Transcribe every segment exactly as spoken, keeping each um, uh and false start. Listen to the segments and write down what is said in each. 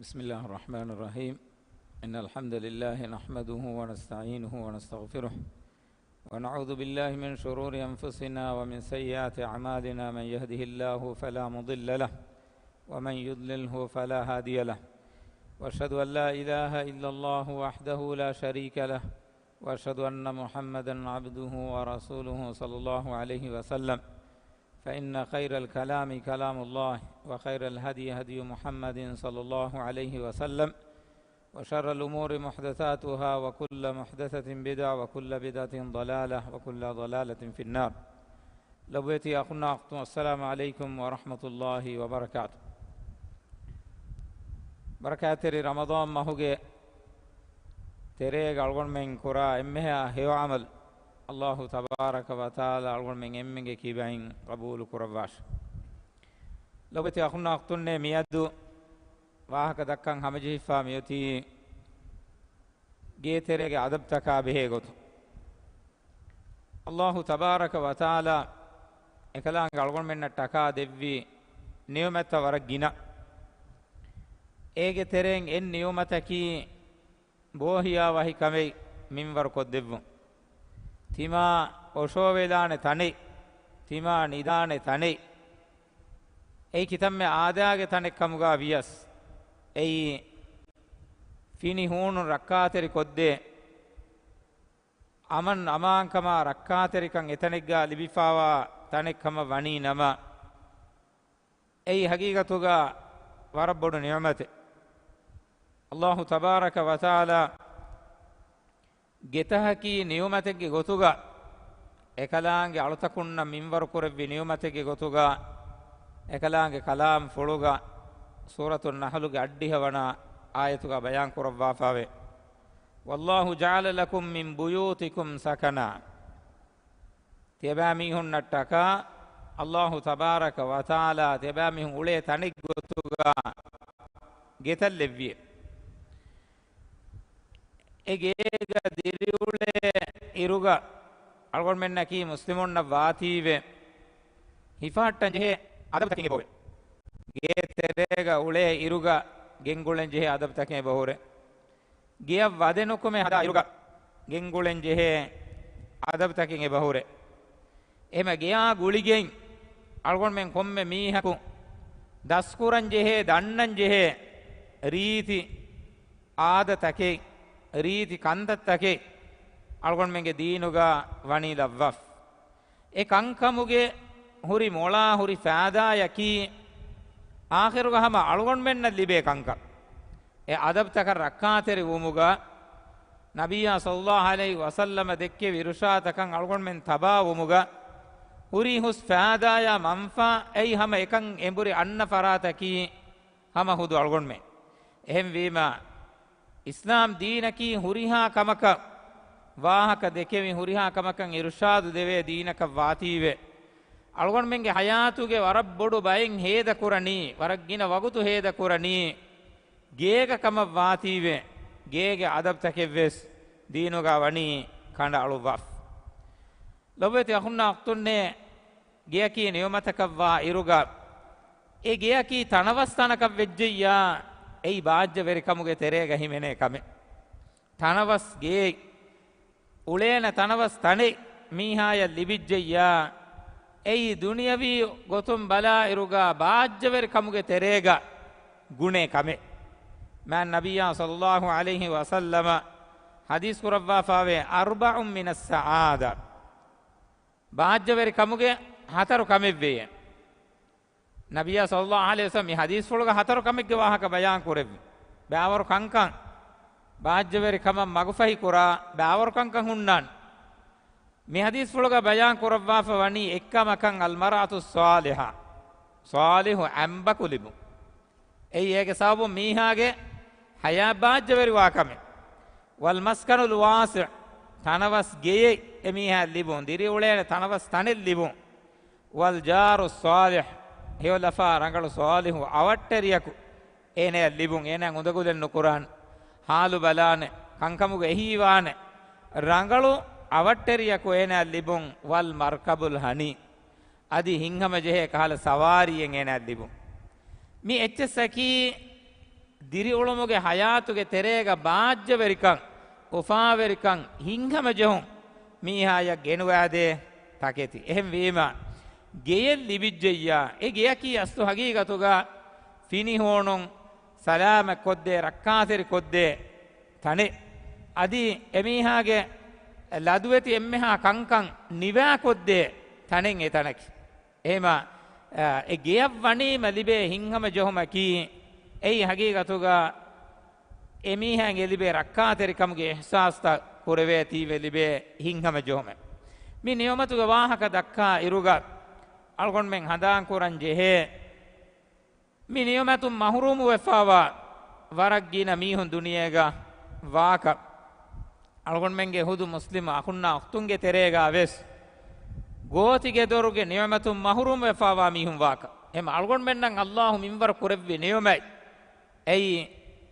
بسم الله الرحمن الرحيم. إن الحمد لله نحمده ونستعينه ونستغفره، ونعوذ بالله من شرور أنفسنا ومن سيئات أعمالنا. من يهده الله فلا مضل له، ومن يضلله فلا هادي له. وأشهد أن لا إله إلا الله وحده لا شريك له، وأشهد أن محمدا عبده ورسوله صلى الله عليه وسلم. فإن خير الكلام كلام الله، وخير الهدي هدي محمد صلى الله عليه وسلم، وشر الأمور محدثاتها، وكل محدثة بدعة، وكل بدعة ضلالة، وكل ضلالة في النار. ލޮބުވެތި އަޚުންނާ އުޚްތުން، އައްސަލާމު ޢަލައިކުމް ވަރަޙްމަތުﷲި ވަބަރަކާތު. ބަރަކާތްތެރި ރަމަޟާން މަހުގެ ތެރޭގަ އަޅުގަނޑުމެން ކުރާ އެންމެހާ ހެޔޮ ޢަމަލު ﷲ ތަބާރަކަ ވަތަޢާލާ އަޅުގަނޑުމެން އެންމެންގެ ކިބައިން ޤަބޫލު ކުރައްވާށި. ލޮބުވެތި އަޚުންނާ އުޚްތުންނޭ، މިއަދު ވާހަކަ ދައްކަން ހަމަޖެހިފާ މިއޮތީ ގޭތެރޭގެ އަދަބުތަކާ ބެހޭ ގޮތުން. ﷲ ތަބާރަކަ ވަތަޢާލާ އެކަލާނގެ އަޅުގަނޑުމެންނަށް ޓަކާ ދެއްވި ނިޢުމަތްތައް ވަރަށް ގިނަ. އޭގެ ތެރެއިން އެއް ނިޢުމަތަކީ ބޯހިޔާވަހިކަމެއް މިންވަރު ކޮށްދެއްވުން. ތިމާ އޮށޯވެލާނެ ތަނެއް، ތިމާ ނިދާނެ ތަނެއް، އެއީ ކިތަންމެ އާދައިގެ ތަނެއް ކަމުގަ ވިޔަސް، އެއީ ފިނި ހޫނުން ރައްކާތެރި ކޮށްދޭ، އަމަން އަމާންކަމާ ރައްކާތެރިކަން އެތަނެއްގަ ލިބިފާވާ ތަނެއް ކަމަށް ވަނީ ނަމަ، އެއީ ހަގީގަތުގަ ވަރަށް ބޮޑު ނިޢުމަތެއް. ﷲ ތަބާރަކަ ވަތަޢާލާ ގެތަކަކީ ނިޢުމަތެއްގެ ގޮތުގަ، އެކަލާނގެ އަޅުތަކުންނަށް މިންވަރު ކުރެއްވި ނިޢުމަތެއްގެ ގޮތުގަ، އެކަލާނގެ ކަލާމްފުޅުގަ، ސޫރަތުއް ނަޙްލުގެ އަށްޑިހަ ވަނަ އާޔަތުގަ ބަޔާން ކުރައްވާފައިވޭ. وَاللَّهُ جَعَلَ لَكُمْ مِنْ بُيُوتِكُمْ سَكَنًا. ތިޔަބައިމީހުންނަށްޓަކާ ﷲ ތަބާރަކަ ވަތަޢާލާ ތިޔަބައިމީހުން އުޅޭ ތަނެއްގެ ގޮތުގަ ގެތައް ލެއްވިއެވެ. އެ ގޭގަ ދިރިއުޅޭ އިރުގަ އަޅުގަނޑުމެންނަކީ މުސްލިމުންނަށް ވާތީވެ، ހިފަހައްޓަން ޖެހޭ އަދަބުތަކެއް އެބަހުރޭ. ގޭތެރޭގަ އުޅޭ އިރުގަ ގެންގުޅެން ޖެހޭ އަދަބުތަކެއް އެބަހުރޭ. ގެޔަށް ވަދެ ނުކުމެ ހަދާ އިރުގަ ގެންގުޅެން ޖެހޭ އަދަބުތަކެއް އެބަހުރޭ. އެހެމަ ގެޔާ ގުޅިގެން އަޅުގަނޑުމެން ކޮންމެ މީހަކު ދަސްކުރަން ޖެހޭ، ދަންނަން ޖެހޭ ރީތި އާދަތަކެއް، ރީތި ކަންތައްތަކެއް އަޅުގަނޑުމެންގެ ދީނުގަ ވަނީ ލައްވާފަ. އެ ކަންކަމުގެ ހުރި މޮޅާ ހުރި ފައިދާޔަކީ، އާޚިރުގަ ހަމަ އަޅުގަނޑުމެންނަށް ލިބޭ ކަންކަން. އެ އަދަބުތަކަށް ރައްކާތެރި ވުމުގަ، ނަބިއްޔާ ޞައްލައްލާހު ޢަލައިހި ވަސައްލަމަ ދެއްކެވި އިރުޝާދުތަކަށް އަޅުގަނޑުމެން ތަބާވުމުގަ، ހުރި ހުސް ފައިދާޔާ މަންފާ އެއީ ހަމަ އެކަން އެނބުރި އަންނަ ފަރާތަކީ ހަމަ ހުދު އަޅުގަނޑުމެން. އެހެންވީމަ، އިސްލާމް ދީނަކީ ހުރިހާ ކަމަކަށް ވާހަކަ ދެކެވި، ހުރިހާ ކަމަކަށް އިރުޝާދު ދެވޭ ދީނަކަށް ވާތީވެ، އަޅުގަނޑުމެންގެ ޙަޔާތުގެ ވަރަށް ބޮޑު ބައެއް ހޭދަކުރަނީ، ވަރަށް ގިނަ ވަގުތު ހޭދަކުރަނީ، ގޭގަ ކަމަށް ވާތީވެ، ގޭގެ އަދަބުތަކެއްވެސް ދީނުގަ ވަނީ ކަނޑައަޅުއްވާފަ. ލޮބުވެތި އަޚުންނާ އުޚްތުންނޭ، ގެޔަކީ ނިޢުމަތަކަށްވާ އިރުގަ، އެ ގެޔަކީ ތަނަވަސް ތަނަކަށް ވެއްޖެއްޔާ، އެއީ ބާއްޖަވެރިކަމުގެ ތެރޭގަ ހިމެނޭ ކަމެއް. ތަނަވަސް ގެޔެއް، އުޅޭނެ ތަނަވަސް ތަނެއް މީހާޔަށް ލިބިއްޖެއްޔާ، އެއީ ދުނިޔަވީ ގޮތުން ބަލާއިރުގަ ބާއްޖަވެރިކަމުގެ ތެރޭގަ ގުނޭ ކަމެއް. މާތް ނަބިއްޔާ ޞައްލައްލާހު ޢަލައިހި ވަސައްލަމަ ޙަދީޘް ކުރައްވާފައިވޭ، أَرْبَعٌ مِنَ السَّعَادَةِ. ބާއްޖަވެރިކަމުގެ ހަތަރު ކަމެއްވެޔޭ. ނަބިއްޔާ ޞައްލައްލާހު ޢަލައިހި ވަސައްލަމަ މި ޙަދީޘްފުޅުގަ ހަތަރު ކަމެއްގެ ވާހަކަ ބަޔާން ކުރެއްވި. ބައިވަރު ކަންކަން، ބާއްޖަވެރިކަމަށް މަގުފަހި ކުރާ ބައިވަރު ކަންކަން ހުންނާނެ. މި ޙަދީޘްފުޅުގަ ބަޔާން ކުރައްވާފަ ވަނީ އެއްކަމަކަށް، الْمَرْأَةُ الصَّالِحَةُ، ޞާލިޙު އަނބަކު ލިބުން. އެއީ އޭގެ ސަބަބުން މީހާގެ ޙަޔާތް ބާއްޖަވެރިވާ ކަމެއް. وَالْمَسْكَنُ الْوَاسِعُ، ތަނަވަސް ގެޔެއް އެމީހާ ލިބުން، ދިރިއުޅޭނެ ތަނަވަސް ތަނެއް ލިބުން. وَالْجَارُ الصَّالِحُ، ހެޔޮލަފާ ރަނގަޅު ޞާލިޙު އަވަށްޓެރިޔަކު އޭނަޔަށް ލިބުން، އޭނަ އުނދަގުލެއް ނުކުރާނެ، ޙާލު ބަލާނެ، ކަންކަމުގަ އެހީވާނެ، ރަނގަޅު އަވަށްޓެރިޔަކު އޭނަޔަށް ލިބުން. وَالْمَرْكَبُ الْهَنِيُّ، އަދި ހިތްހަމަޖެހޭ ކަހަލަ ސަވާރީއެއް އޭނަޔަށް ލިބުން. މި އެއްޗެއްސަކީ ދިރިއުޅުމުގެ ޙަޔާތުގެ ތެރޭގަ ބާއްޖަވެރިކަން، އުފާވެރިކަން، ހިތްހަމަޖެހުން މީހާޔަށް ގެނުވާދޭ ތަކެތި. އެހެންވީމަ، ގެޔެއް ލިބިއްޖެއްޔާ، އެ ގެޔަކީ އަސްލު ހަގީގަތުގަ ފިނިހޫނުން ސަލާމަތްކޮށްދޭ، ރައްކާތެރިކޮށްދޭ ތަނެއް. އަދި އެމީހާގެ ލަދުވެތި އެންމެހާ ކަންކަން ނިވާކޮށްދޭ ތަނެއް އެތަނަކީ. އެހެމަ، އާ، އެ ގެޔަށް ވަނީމަ ލިބޭ ހިތްހަމަޖެހުމަކީ، އެއީ ހަގީގަތުގަ އެމީހާއިން އެ ލިބޭ ރައްކާތެރިކަމުގެ އިޙްސާސްތައް ކުރެވޭތީވެ ލިބޭ ހިތްހަމަޖެހުމެއް. މި ނިޢުމަތުގެ ވާހަކަ ދައްކާ އިރުގަ އަޅުގަނޑުމެން ހަނދާންކުރަން ޖެހޭ، މި ނިޢުމަތުން މަޙްރޫމުވެފާވާ ވަރަށް ގިނަ މީހުން ދުނިޔޭގަ ވާކަށް. އަޅުގަނޑުމެންގެ ހުދު މުސްލިމް އަޚުންނާ އުޚްތުންގެ ތެރޭގަ ވެސް ގޯތިގެދޮރުގެ ނިޢުމަތުން މަޙްރޫމުވެފާވާ މީހުން ވާކަށް. އެހެމަ އަޅުގަނޑުމެންނަށް އައްލާހު މިންވަރު ކުރެއްވި ނިޢުމަތް، އެއީ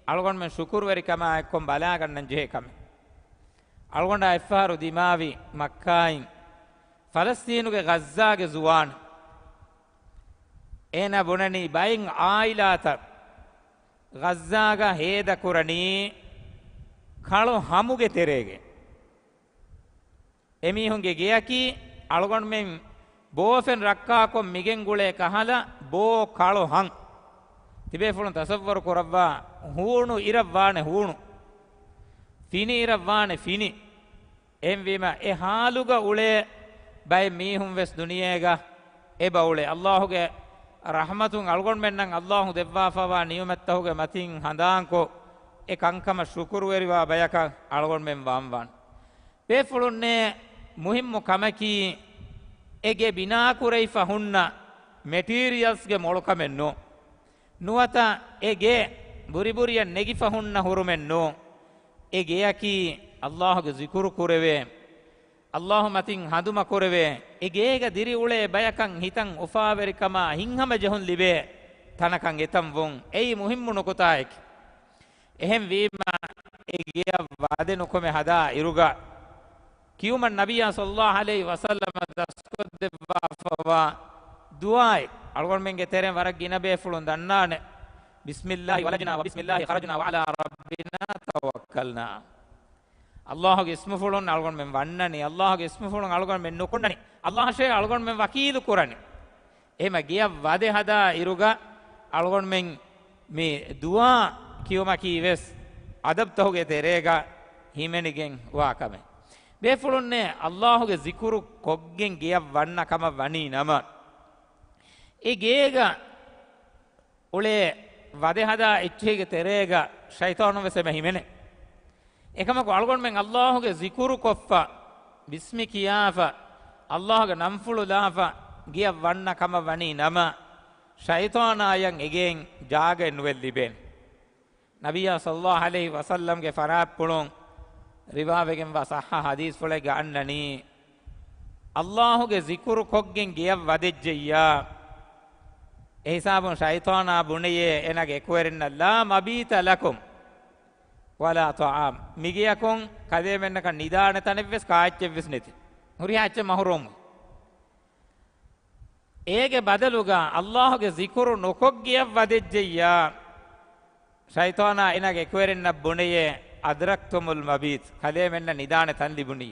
އަޅުގަނޑުމެން ޝުކުރުވެރިކަމާ އެއްކޮށް ބަލާގަންނަން ޖެހޭ ކަމެއް. އަޅުގަނޑާ އެއްފަހަރު ދިމާވި މައްކާއިން ފަލަސްތީނުގެ ޣައްޒާގެ ޒުވާން، އޭނާ ބުނަނީ ބައެއް އާއިލާތައް ޣައްޒާގަ ހޭދަކުރަނީ ކަޅު ހަމުގެ ތެރޭގަ. އެމީހުންގެ ގެޔަކީ އަޅުގަނޑުމެން ބޯފެން ރައްކާކޮށް މިގެންގުޅޭ ކަހަލަ ބޯ ކަޅު ހަން. ތިބޭފުޅުން ތަޞައްވަރު ކުރައްވާ، ހޫނު އިރަށް ވާނެ ހޫނު، ފިނި އިރަށް ވާނެ ފިނި. އެހެންވީމަ، އެ ޙާލުގަ އުޅޭ ބައެއް މީހުން ވެސް ދުނިޔޭގަ އެބަ އުޅޭ. އައްލާހުގެ ރަޙްމަތުން އަޅުގަނޑުމެންނަށް އައްލާހު ދެއްވާފަވާ ނިޢުމަތްތަކުގެ މަތިން ހަނދާންކޮށް، އެ ކަންކަމަށް ޝުކުރުވެރިވާ ބަޔަކަށް އަޅުގަނޑުމެން ވާންވާނެ. ބޭފުޅުންނޭ، މުހިއްމު ކަމަކީ، އެ ގެ ބިނާކުރެވިފަ ހުންނަ މެޓީރިއަލްސްގެ މޮޅުކަމެއް ނޫން. ނުވަތަ އެ ގެ ބުރިބުރިއަށް ނެގިފަ ހުންނަ ހުރުމެއް ނޫން. އެ ގެޔަކީ އައްލާހުގެ ޒިކުރު ކުރެވޭ، އައްލާހު މަތިން ހަނދުމަ ކުރެވޭ، އެ ގޭގަ ދިރިއުޅޭ ބަޔަކަށް ހިތަށް އުފާވެރިކަމާ ހިތްހަމަޖެހުން ލިބޭ ތަނަކަށް އެތަން ވުން. އެއީ މުހިއްމު ނުކުތާއެކެވެ. އެހެންވީމަ، އެ ގެޔަށް ވަދެ ނުކުމެ ހަދާ އިރުގަ، ކިޔުމަށް ނަބިއްޔާ ޞައްލައްލާހު ޢަލައިހި ވަސައްލަމަ ދަސްކޮށްދެއްވާފަވާ ދުޢާއެއް އަޅުގަނޑުމެންގެ ތެރެއިން ވަރަށް ގިނަ ބޭފުޅުން ދަންނާނެ. بسم الله ولجنا وبسم الله خرجنا وعلى ربنا توكلنا. އައްލާހުގެ އިސްމުފުޅުން އަޅުގަނޑުމެން ވަންނަނީ، އައްލާހުގެ އިސްމުފުޅުން އަޅުގަނޑުމެން ނުކުންނަނީ، އައްލާހަށޭ އަޅުގަނޑުމެން ވަކީލު ކުރަނީ. އެހެމަ ގެޔަށް ވަދެ ހަދާ އިރުގަ އަޅުގަނޑުމެން މި ދުޢާ ކިޔުމަކީ ވެސް އަދަބުތަކުގެ ތެރޭގަ ހިމެނިގެން ވާ ކަމެއް. ބޭފުޅުންނޭ، އައްލާހުގެ ޒިކުރު ކޮށްގެން ގެޔަށް ވަންނަ ކަމަށް ވަނީ ނަމަ، އެ ގޭގަ އުޅޭ ވަދެ ހަދާ އެއްޗެހިގެ ތެރޭގަ ޝައިޠާނު ވެސް އެބަ ހިމެނޭ. އެކަމަކު އަޅުގަނޑުމެން އައްލާހުގެ ޒިކުރު ކޮށްފަ، ބިސްމި ކިޔާފަ، އައްލާހުގެ ނަންފުޅު ލާފަ ގެޔަށް ވަންނަ ކަމަށް ވަނީ ނަމަ، ޝައިޠާނާޔަށް އެގެއިން ޖާގައެއް ނުވެ ލިބޭނެ. ނަބިއްޔާ ޞައްލައްލާހު ޢަލައިހި ވަސައްލަމްގެ ފަރާތްޕުޅުން ރިވާވެގެންވާ ޞައްޙަ ޙަދީޘްފުޅެއްގަ އަންނަނީ، އައްލާހުގެ ޒިކުރު ކޮށްގެން ގެޔަށް ވަދެއްޖެއްޔާ، އެހިސާބުން ޝައިޠާނާ ބުނެޔޭ އޭނާގެ އެކުވެރިންނަށް، لا مبيت لكم ولا طعام، މިގެޔަކުން ކަލޭމެންނަކަށް ނިދާނެ ތަނެއްވެސް ކާއެއްޗެއްވެސް ނެތި. ހުރިހާ އެއްޗެއް މަޙްރޫމު. އޭގެ ބަދަލުގަ އައްލާހުގެ ޒިކުރު ނުކޮށްގެޔަށް ވަދެއްޖެއްޔާ، ޝައިޠާނާ އޭނާގެ އެކުވެރިންނަށް ބުނެޔޭ، أدركتم المبيت، ކަލޭމެންނަށް ނިދާނެ ތަން ލިބުނީ.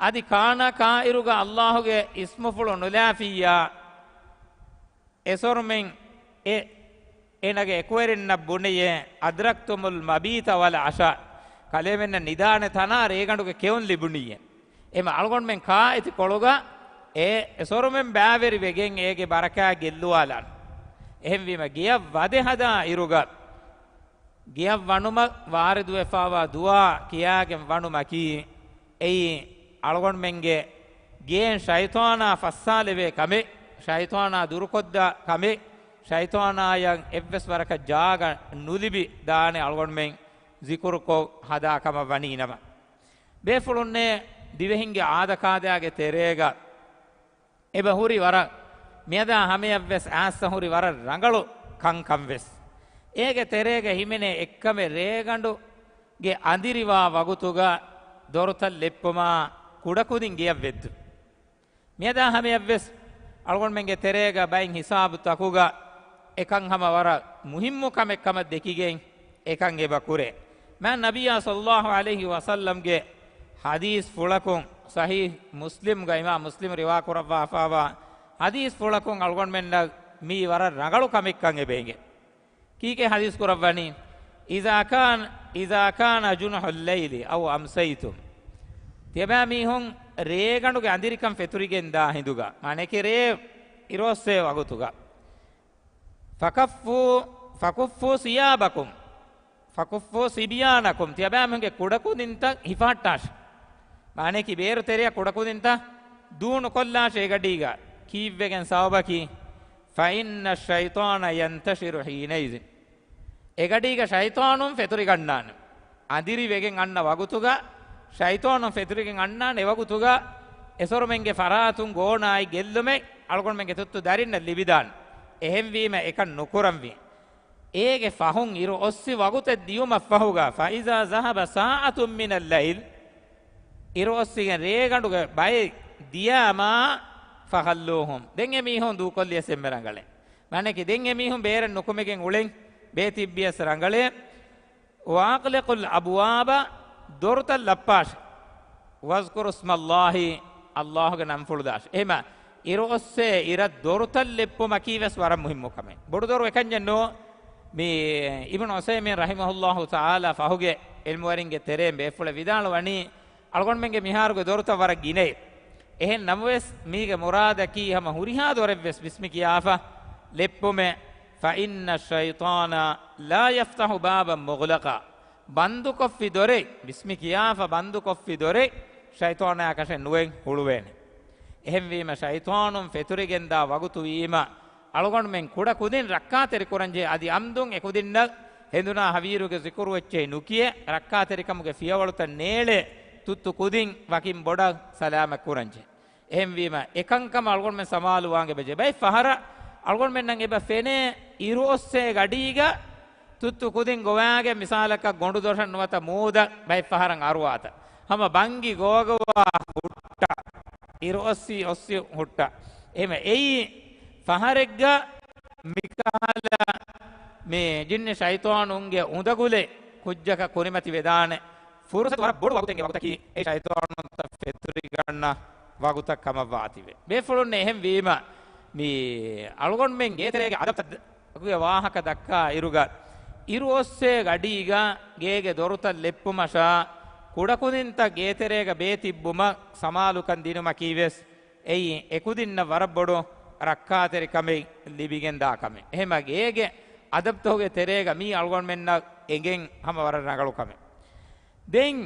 އަދި ކާނާ ކާއިރުގަ އައްލާހުގެ އިސްމުފުޅު ނުލާފިއްޔާ، އެސޮރުމެން އެ އޭނާގެ އެކުވެރިންނަށް ބުނެޔޭ، أدركتم المبيت والعشاء، ކަލޭމެންނަށް ނިދާނެ ތަނާ ރޭގަނޑުގެ ކެއުން ލިބުނީއޭ. އެމަ އަޅުގަނޑުމެން ކާ އެތި ކޮޅުގަ އެ އެސޮރުމެން ބައިވެރިވެގެން އޭގެ ބަރަކާތް ގެއްލުވާލާނެ. އެހެންވީމަ ގެޔަށް ވަދެ ހަދާ އިރުގަ ގެޔަށް ވަނުމަށް ވާރިދުވެފާވާ ދުޢާ ކިޔާގެން ވަނުމަކީ، އެއީ އަޅުގަނޑުމެންގެ ގޭން ޝައިޠާނާ ފައްސާލެވޭ ކަމެއް، ޝައިޠާނާ ދުރުކޮށްދާ ކަމެއް، ޝައިޠާނާޔަށް އެއްވެސް ވަރަކަށް ޖާގަ ނުލިބި ދާނެ އަޅުގަނޑުމެން ޒިކުރުކޮށް ހަދާ ކަމަށް ވަނީ ނަމަ. ބޭފުޅުންނޭ، ދިވެހިންގެ އާދަކާދައިގެ ތެރޭގަ އެބަ ހުރި ވަރަށް މިއަދާ ހަމަޔަށްވެސް އައިސް ހުރި ވަރަށް ރަނގަޅު ކަންކަންވެސް. އޭގެ ތެރޭގަ ހިމެނޭ އެއްކަމެއް ރޭގަނޑުގެ އަނދިރިވާ ވަގުތުގަ ދޮރުތައް ލެއްޕުމާ ކުޑަކުދިން ގެޔަށް ވެއްދުން. މިއަދާ ހަމަޔަށްވެސް އަޅުގަނޑުމެންގެ ތެރޭގަ ބައެއް ހިސާބުތަކުގަ އެކަން ހަމަ ވަރަށް މުހިއްމު ކަމެއް ކަމަށް ދެކިގެން، އެކަން އެބަ ކުރޭ. މާތް ނަބިއްޔާ ޞައްލައްލާހު ޢަލައިހި ވަސައްލަމްގެ ޙަދީޘްފުޅަކުން، ޞަޙީޙު މުސްލިމްގަ އިމާމް މުސްލިމް ރިވާކުރައްވާފައިވާ ޙަދީޘްފުޅަކުން އަޅުގަނޑުމެންނަށް މީ ވަރަށް ރަނގަޅު ކަމެއްކަން އެބަ އެނގޭ. ކީކޭ ޙަދީޘް ކުރައްވަނީ؟ إذا كان، إذا كان جنح الليل أو أمسيتم. ތިޔަބައިމީހުން ރޭގަނޑުގެ އަނދިރިކަން ފެތުރިގެން ދާ ހިނދުގަ، މާނައަކީ ރޭ އިރުއޮއްސޭ ވަގުތުގަ. فكفوا، فكفوا صيابكم، فكفوا صبيانكم، ތިޔަބައިމީހުންގެ ކުޑަކުދިންތައް ހިފަހައްޓާށި. މާނައަކީ ބޭރު ތެރެއަށް ކުޑަކުދިންތައް ދޫނުކޮށްލާށޭ އެގަޑީގަ. ކީއްވެގެން ސަބަބަކީ؟ فإن الشيطان ينتشر حينئذ. އެގަޑީގަ ޝައިޠާނުން ފެތުރިގަންނާނެ. އަނދިރިވެގެން އަންނަ ވަގުތުގަ ޝައިޠާނުން ފެތުރިގެން އަންނާނެ. އެވަގުތުގަ އެސޮރުމެންގެ ފަރާތުން ގޯނާއި ގެއްލުމެއް އަޅުގަނޑުމެންގެ ތުއްތު ދަރިންނަށް ލިބިދާނެ. އެހެންވީމަ އެކަން ނުކުރަންވީ. އޭގެ ފަހުން އިރު އޮއްސި ވަގުތެއް ދިޔުމަށްފަހުގަ، فإذا ذهب ساعة من الليل، އިރު އޮއްސިގެން ރޭގަނޑުގެ ބައެއް ދިޔާމާ، فخلوهم، ދެން އެ މީހުން ދޫކޮށްލިޔަސް އެންމެ ރަނގަޅޭ. މާނައަކީ ދެން އެ މީހުން ބޭރަށް ނުކުމެގެން އުޅެން ބޭތިއްބިޔަސް ރަނގަޅޭ. وأغلقوا الأبواب، ދޮރުތައް ލައްޕާށޭ. واذكروا اسم الله، ﷲ ގެ ނަންފުޅު ދާށޭ. އެހެމަ އިރު އޮއްސޭ އިރަށް ދޮރުތައް ލެއްޕުމަކީ ވެސް ވަރަށް މުހިއްމު ކަމެއް. ބޮޑު ދޮރު އެކަންޏެއް ނޫ. މި އިބްނު ޢުޘައިމީން ރަޙިމަހުﷲ ތަޢާލާ ފަހުގެ ޢިލްމުވެރިންގެ ތެރެއިން ބޭފުޅެއް ވިދާޅުވަނީ، އަޅުގަނޑުމެންގެ މިހާރުގެ ދޮރުތައް ވަރަށް ގިނައޭ. އެހެން ނަމަވެސް، މީގެ މުރާދަކީ ހަމަ ހުރިހާ ދޮރެއްވެސް ބިސްމި ކިޔާފަ ލެއްޕުމޭ. فإن الشيطان لا يفتح بابا مغلقا. ބަންދުކޮށްފި ދޮރެއް، ބިސްމި ކިޔާފަ ބަންދުކޮށްފި ދޮރެއް، ޝައިޠާނާއަކަށެއް ނުވެ ހުޅުވޭނެ. އެހެންވީމަ، ޝައިޠާނުން ފެތުރިގެންދާ ވަގުތު ވީމަ، އަޅުގަނޑުމެން ކުޑަ ކުދިން ރައްކާތެރި ކުރަންޖެހޭ. އަދި އަމްދުން އެކުދިންނަށް ހެނދުނާ ހަވީރުގެ ޒިކުރު އެއްޗެހި ނުކިޔޭ، ރައްކާތެރިކަމުގެ ފިޔަވަޅުތައް ނޭޅޭ، ތުއްތު ކުދިން ވަކިން ބޮޑަށް ސަލާމަތް ކުރަންޖެހޭ. އެހެންވީމަ، އެކަންކަމަށް އަޅުގަނޑުމެން ސަމާލުވާން އެބަޖެހޭ. ބައެއް ފަހަރަށް އަޅުގަނޑުމެންނަށް އެބަ ފެނޭ، އިރު އޮއްސޭ ގަޑީގަ ތުއްތު ކުދިން ގޮވާގެން، މިސާލަކަށް ގޮނޑުދޮށަށް ނުވަތަ މޫދަށް ބައެއް ފަހަރަށް އަރުވާތަން. ހަމަ ބަންގި ގޯގޮވާ ހުއްޓާ، އިރު އޮއްސި އޮއްސި ހުއްޓާ. އެހެމަ އެއީ ފަހަރެއްގަ މިކަހަލަ މި ޖިންނި ޝައިޠާނުންގެ އުނދަގުލެއް ކުއްޖަކަށް ކުރިމަތިވެދާނެ ފުރުސަތު ވަރަށް ބޮޑު ވަގުތެއް. އެ ވަގުތަކީ އެ ޝައިޠާނުންތައް ފެތުރިގަންނަ ވަގުތައް ކަމަށްވާތީވެ. ބޭފުޅުންނެއް އެހެން ވީމަ، މި އަޅުގަނޑުމެން ގޭތެރޭގެ އަދަބުތައް ގެ ވާހަކަ ދައްކާ އިރުގަ، އިރު އޮއްސޭ ގަޑީގަ ގޭގެ ދޮރުތައް ލެއްޕުމަށާ، ކުޑަކުދިންތައް ގޭތެރޭގަ ބޭތިއްބުމަށް ސަމާލުކަން ދިނުމަކީ ވެސް އެއީ އެކުދިންނަށް ވަރަށް ބޮޑު ރައްކާތެރިކަމެއް ލިބިގެންދާ ކަމެއް. އެހެމަ ގޭގެ އަދަބުތަކުގެ ތެރޭގަ މީ އަޅުގަނޑުމެންނަށް އެނގެން ހަމަ ވަރަށް ރަނގަޅު ކަމެއް. ދެން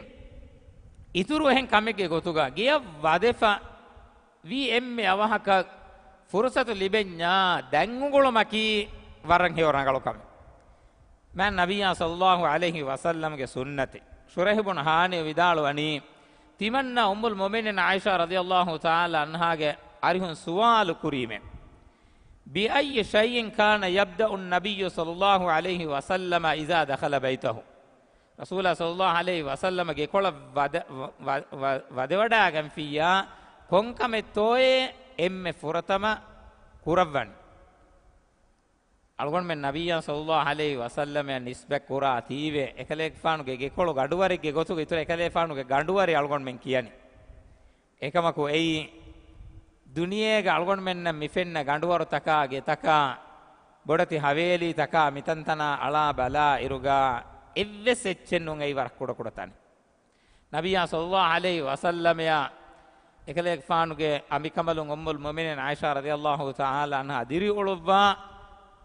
އިތުރު އެހެން ކަމެއްގެ ގޮތުގަ ގެޔަށް ވަދެފަ ވީ އެންމެ އަވަހަކަށް ފުރުސަތު ލިބެންޏާ ދަތް އުނގުޅުމަކީ ވަރަށް ހެޔޮ ރަނގަޅު ކަމެއް. މާތް ނަބިއްޔާ ޞައްލައްލާހު ޢަލައިހި ވަސައްލަމްގެ ސުންނަތެއް. ޝުރައިޙު ބުނު ހާނިއު ވިދާޅުވަނީ، ތިމަންނަ އުއްމުލް މުއުމިނީން ޢާއިޝާ ރަޟިޔައްލާހު ތަޢާލާ ޢަންހާގެ އަރިހުން ސުވާލު ކުރީމޭ، بأي شيء كان يبدأ النبي صلى الله عليه وسلم إذا دخل بيته؟ ރަސޫލާ ޞައްލައްލާހު ޢަލައިހި ވަސައްލަމަ ގެކޮޅަށް ވަދެ-، ވަ-، ވަ-، ވަ-، ވަދެވަޑާގެންފިއްޔާ ކޮން ކަމެއްތޯއޭ އެންމެ ފުރަތަމަ ކުރައްވަނީ؟ އަޅުގަނޑުމެން ނަބިއްޔާ ޞައްލައްލާހު ޢަލައިހި ވަސައްލަމަށް ނިސްބަތް ކުރާތީވެ، އެކަލޭގެފާނުގެ ގެކޮޅު ގަނޑުވަރެއްގެ ގޮތުގަ އިތުރަށް އެކަލޭގެފާނުގެ ގަނޑުވަރެއް އަޅުގަނޑުމެން ކިޔަނީ. އެކަމަކު އެއީ، ދުނިޔޭގަ އަޅުގަނޑުމެންނަށް މިފެންނަ ގަނޑުވަރުތަކާ، ގެތަކާ، ބޮޑެތި ހަވޭލީތަކާ، މިތަންތަނާ އަޅާ ބަލާ އިރުގަ އެއްވެސް އެއްޗެއް ނޫން. އެއީ ވަރަށް ކުޑަކުޑަ ތަނެއް. ނަބިއްޔާ ޞައްލައްލާހު ޢަލައިހި ވަސައްލަމަޔާ އެކަލޭގެފާނުގެ އަނބިކަނބަލުން އުއްމުލް މުއުމިނީން ޢާއިޝާ ރަޟިޔައްލާހު ތަޢާލާ ޢަންހާ ދިރިއުޅުއްވާ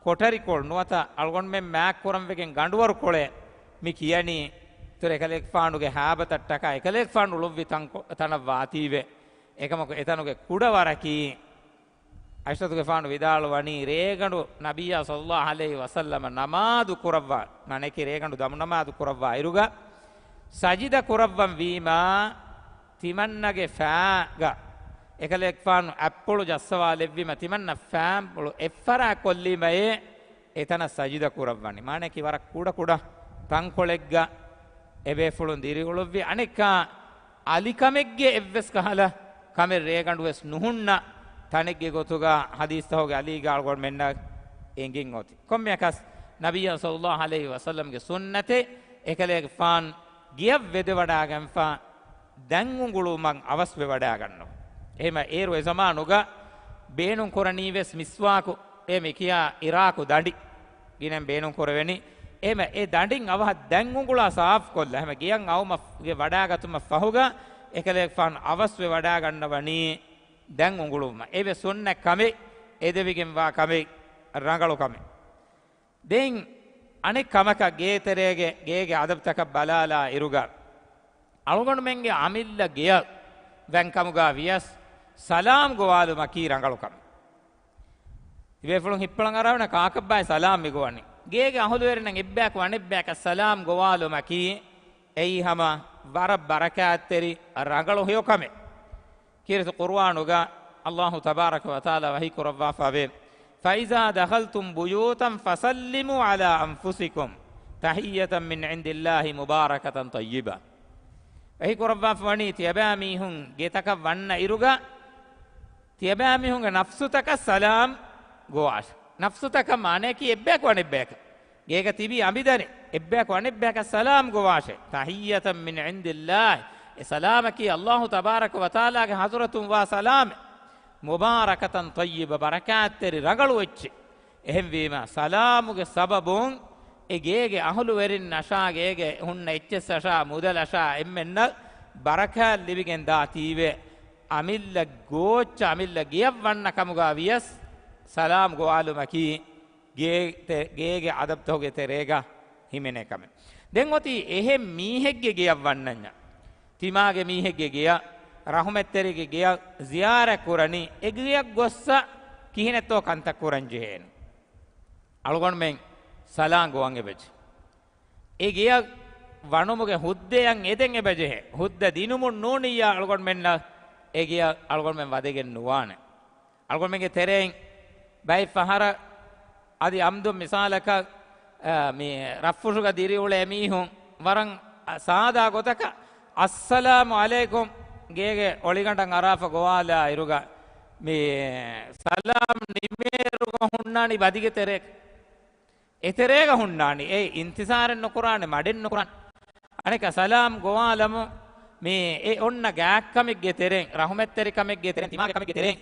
ކޮޓަރިކޮޅު ނުވަތަ އަޅުގަނޑުމެން މާތްކުރަން ވެގެން ގަނޑުވަރުކޮޅެއް މި ކިޔަނީ. އިތުރަށް އެކަލޭގެފާނުގެ ހާބަތައްޓަކާ އެކަލޭގެފާނު އުޅުއްވި ތަންކޮ-، ތަނަށް ވާތީވެ. އެކަމަކު އެތަނުގެ ކުޑަވަރަކީ، ޢާއިޝަތުގެފާނު ވިދާޅުވަނީ، ރޭގަނޑު ނަބިއްޔާ ޞައްލައްލާހު ޢަލައިހި ވަސައްލަމަ ނަމާދު ކުރައްވާ، މާނައަކީ ރޭގަނޑު ދަމުނަމާދު ކުރައްވާ އިރުގަ ސަޖިދަ ކުރައްވަން ވީމާ، ތިމަންނަގެ ފާގަ އެކަލޭގެފާނު އަތްޕުޅު ޖައްސަވާލެއްވީމަ، ތިމަންނަ ފާންޕުޅު އެއްފަރާތް ކޮށްލީމައޭ، އެތަނަށް ސަޖިދަ ކުރައްވަނީ. މާނައަކީ ވަރަށް ކުޑަކުޑަ ތަންކޮޅެއްގަ އެބޭފުޅުން ދިރިއުޅުއްވި. އަނެއްކާ، އަލިކަމެއްގެ އެއްވެސް ކަހަލަ ކަމެއް ރޭގަނޑުވެސް ނުހުންނަ ތަނެއްގެ ގޮތުގަ ޙަދީޘްތަކުގެ އަލީގަ އަޅުގަނޑުމެންނަށް އެނގިން އޮތީ. ކޮންމެއަކަސް ނަބިއްޔާ ޞައްލައްލާހު ޢަލައިހި ވަސައްލަމްގެ ސުންނަތެއް އެކަލޭގެފާން ގެޔަށް ވެދެވަޑާގެންފާ ދެން އުނގުޅުމަށް އަވަސްވެވަޑާގަންނަވާ. އެހެމަ އޭރު އެ ޒަމާނުގަ ބޭނުން ކުރަނީވެސް މިސްވާކު، އެ މިކިޔާ އިރާކު ދަނޑި ގިނައިން ބޭނުން ކުރެވެނީ. އެހެމަ އެ ދަނޑިން އަވަހަށް ދެން އުނގުޅާ ސާފުކޮށްލާ. އެހެމަ ގެޔަށް އައުމަށް ވަޑާގަތުމަށް ފަހުގަ އެކަލޭގެފާން އަވަސްވެ ވަޑާގަންނަވަނީ ދެން އުނގުޅުވުމަށް. އެވެ ސުންނަ ކަމެއް، އެދެވިގެންވާ ކަމެއް، ރަނގަޅު ކަމެއް. ދެން އަނެއް ކަމަކަށް ގޭތެރޭގެ، ގޭގެ އަދަބުތަކަށް ބަލާލާ އިރުގަ، އަޅުގަނޑުމެންގެ އަމިއްލަ ގެޔަށް ވަންކަމުގަ ވިޔަސް ސަލާމް ގޮވާލުމަކީ ރަނގަޅު ކަމެއް. ތިބޭފުޅުން ހިއްޕަޅަން އަރާވަނަ ކާކަށްބާއި ސަލާމް މިގޮވަނީ. ގޭގެ އަހުލުވެރިންނަށް އެއްބަޔަކު އަނެއްބަޔަކަށް ސަލާމް ގޮވާލުމަކީ އެއީ ހަމަ ވަރަށް ބަރަކާތްތެރި ރަނގަޅު ހެޔޮ ކަމެއް. ކީރިތި ޤުރުއާނުގަ އައްލާހު ތަބާރަކަ ވަތަޢާލާ ވަޙީ ކުރައްވާފަވޭ، "فإذا دخلتم بيوتا فسلموا على أنفسكم تحية من عند الله مباركة طيبة." ވަޙީ ކުރައްވާފަ ވަނީ ތިޔަބައިމީހުން ގެތަކަށް ވަންނަ އިރުގަ ތިޔަބައިމީހުންގެ ނަފްސުތަކަށް ސަލާމް ގޮވާށެ. ނަފްސުތަކަށް މާނަޔަކީ އެއްބަޔަކު އަނެއްބަޔަކަށް. ގޭގަ ތިބި އަނބިދަނެއް އެއްބަޔަކު އަނެއްބަޔަކަށް ސަލާމް ގޮވާށެ. تحية من عند الله. އެ ސަލާމަކީ އައްލާހު ތަބާރަކަ ވަތަޢާލާގެ ޙަޟްރަތުން ވާ ސަލާމެއް. مباركة طيبة، ބަރަކާތްތެރި ރަނގަޅު އެއްޗެއް. އެހެންވީމަ، ސަލާމުގެ ސަބަބުން އެ ގޭގެ އަހުލުވެރިންނަށާ، ގޭގެ ހުންނަ އެއްޗެއްސަށާ، މުދަލަށާ އެންމެންނަށް ބަރަކާތް ލިބިގެން ދާތީވެ، އަމިއްލަ ގޯއްޗަށް، އަމިއްލަ ގެޔަށް ވަންނަ ކަމުގަ ވިޔަސް ސަލާމް ގޮވާލުމަކީ ގޭ-، ތެ-، ގޭގެ އަދަބުތަކުގެ ތެރޭގަ ހިމެނޭ ކަމެއް. ދެން އޮތީ އެހެން މީހެއްގެ ގެޔަށް ވަންނަންޏާ، ތިމާގެ މީހެއްގެ ގެޔަށް، ރަޙުމަތްތެރިގެ ގެޔަށް ޒިޔާރަތް ކުރަނީ، އެ ގެޔަށް ގޮއްސަ ކިހިނެއްތޯ ކަންތައް ކުރަން ޖެހޭނެ. އަޅުގަނޑުމެން ސަލާން ގޮވަން އެބަޖެ. އެ ގެޔަށް ވަނުމުގެ ހުއްދައަށް އެދެން އެބަޖެހޭ. ހުއްދަ ދިނުމުން ނޫނިއްޔާ އަޅުގަނޑުމެންނަށް އެ ގެޔަށް އަޅުގަނޑުމެން ވަދެގެން ނުވާނެ. އަޅުގަނޑުމެންގެ ތެރެއިން ބައެއް ފަހަރަށް އަދި އަމްދު މިސާލަކަށް، އަ، މި ރަށްފުށުގަ ދިރިއުޅޭ މީހުން ވަރަށް ސާދާ ގޮތަކަށް، "އައްސަލާމު ޢަލައިކުމް" ގޭގެ އޮޅިގަނޑަށް އަރާފަ ގޮވާލާ އިރުގަ، މި ސަލާމް ނިމޭއިރުގަ ހުންނާނީ ބަދިގެ ތެރޭގަ. އެތެރޭގަ ހުންނާނީ. އެ އިންތިޒާރެއް ނުކުރާނެ، މަޑެއް ނުކުރާނެ. އަނެކަ ސަލާމް ގޮވާލަމު، މި އެ އޮންނަ ގާތްކަމެއްގެ ތެރެއިން، ރަޙުމަތްތެރިކަމެއްގެ ތެރެއިން، ތިމާގެ ކަމެއްގެ ތެރެއިން،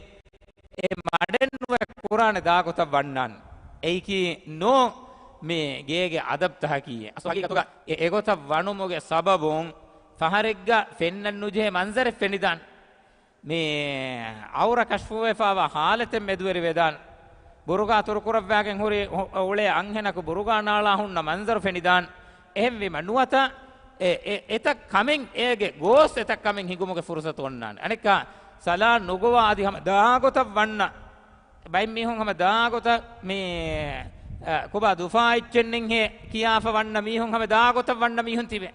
އެ މަޑެއް ނުވެ ކުރާނެ ދާގޮތަށް ވަންނާން. އެއީކީ ނޫން މި ގޭގެ އަދަބްތަކަކީ. އަސްލު ހަގީގަތުގަ އެ އެގޮތަށް ވަނުމުގެ ސަބަބުން ފަހަރެއްގަ ފެންނަން ނުޖެހޭ މަންޒަރެއް ފެނިދާން. މި އައުރަ ކަޝްފުވެފާވާ ޙާލަތެއް މެދުވެރިވެދާން. ބުރުގާ ތުރުކުރައްވާގެން ހުރި އު-، އުޅޭ އަންހެނަކު ބުރުގާ ނާޅާ ހުންނަ މަންޒަރު ފެނިދާން. އެހެންވީމަ ނުވަތަ އެ، އެ، އެތައް ކަމެއް އޭގެ ގޯސް އެތައް ކަމެއް ހިނގުމުގެ ފުރުސަތު އޮންނާނެ. އަނެއްކާ ސަލާން ނުގޮވާ އަދި ހަމަ ދާގޮތަށް ވަންނަ ބައެއް މީހުން ހަމަ ދާގޮތަށް މި، އަ، ކޮބާ ދުފާ އެއްޗެއްނެތްހޭ ކިޔާފަ ވަންނަ މީހުން ހަމަ ދާގޮތަށް ވަންނަ މީހުން ތިބޭ.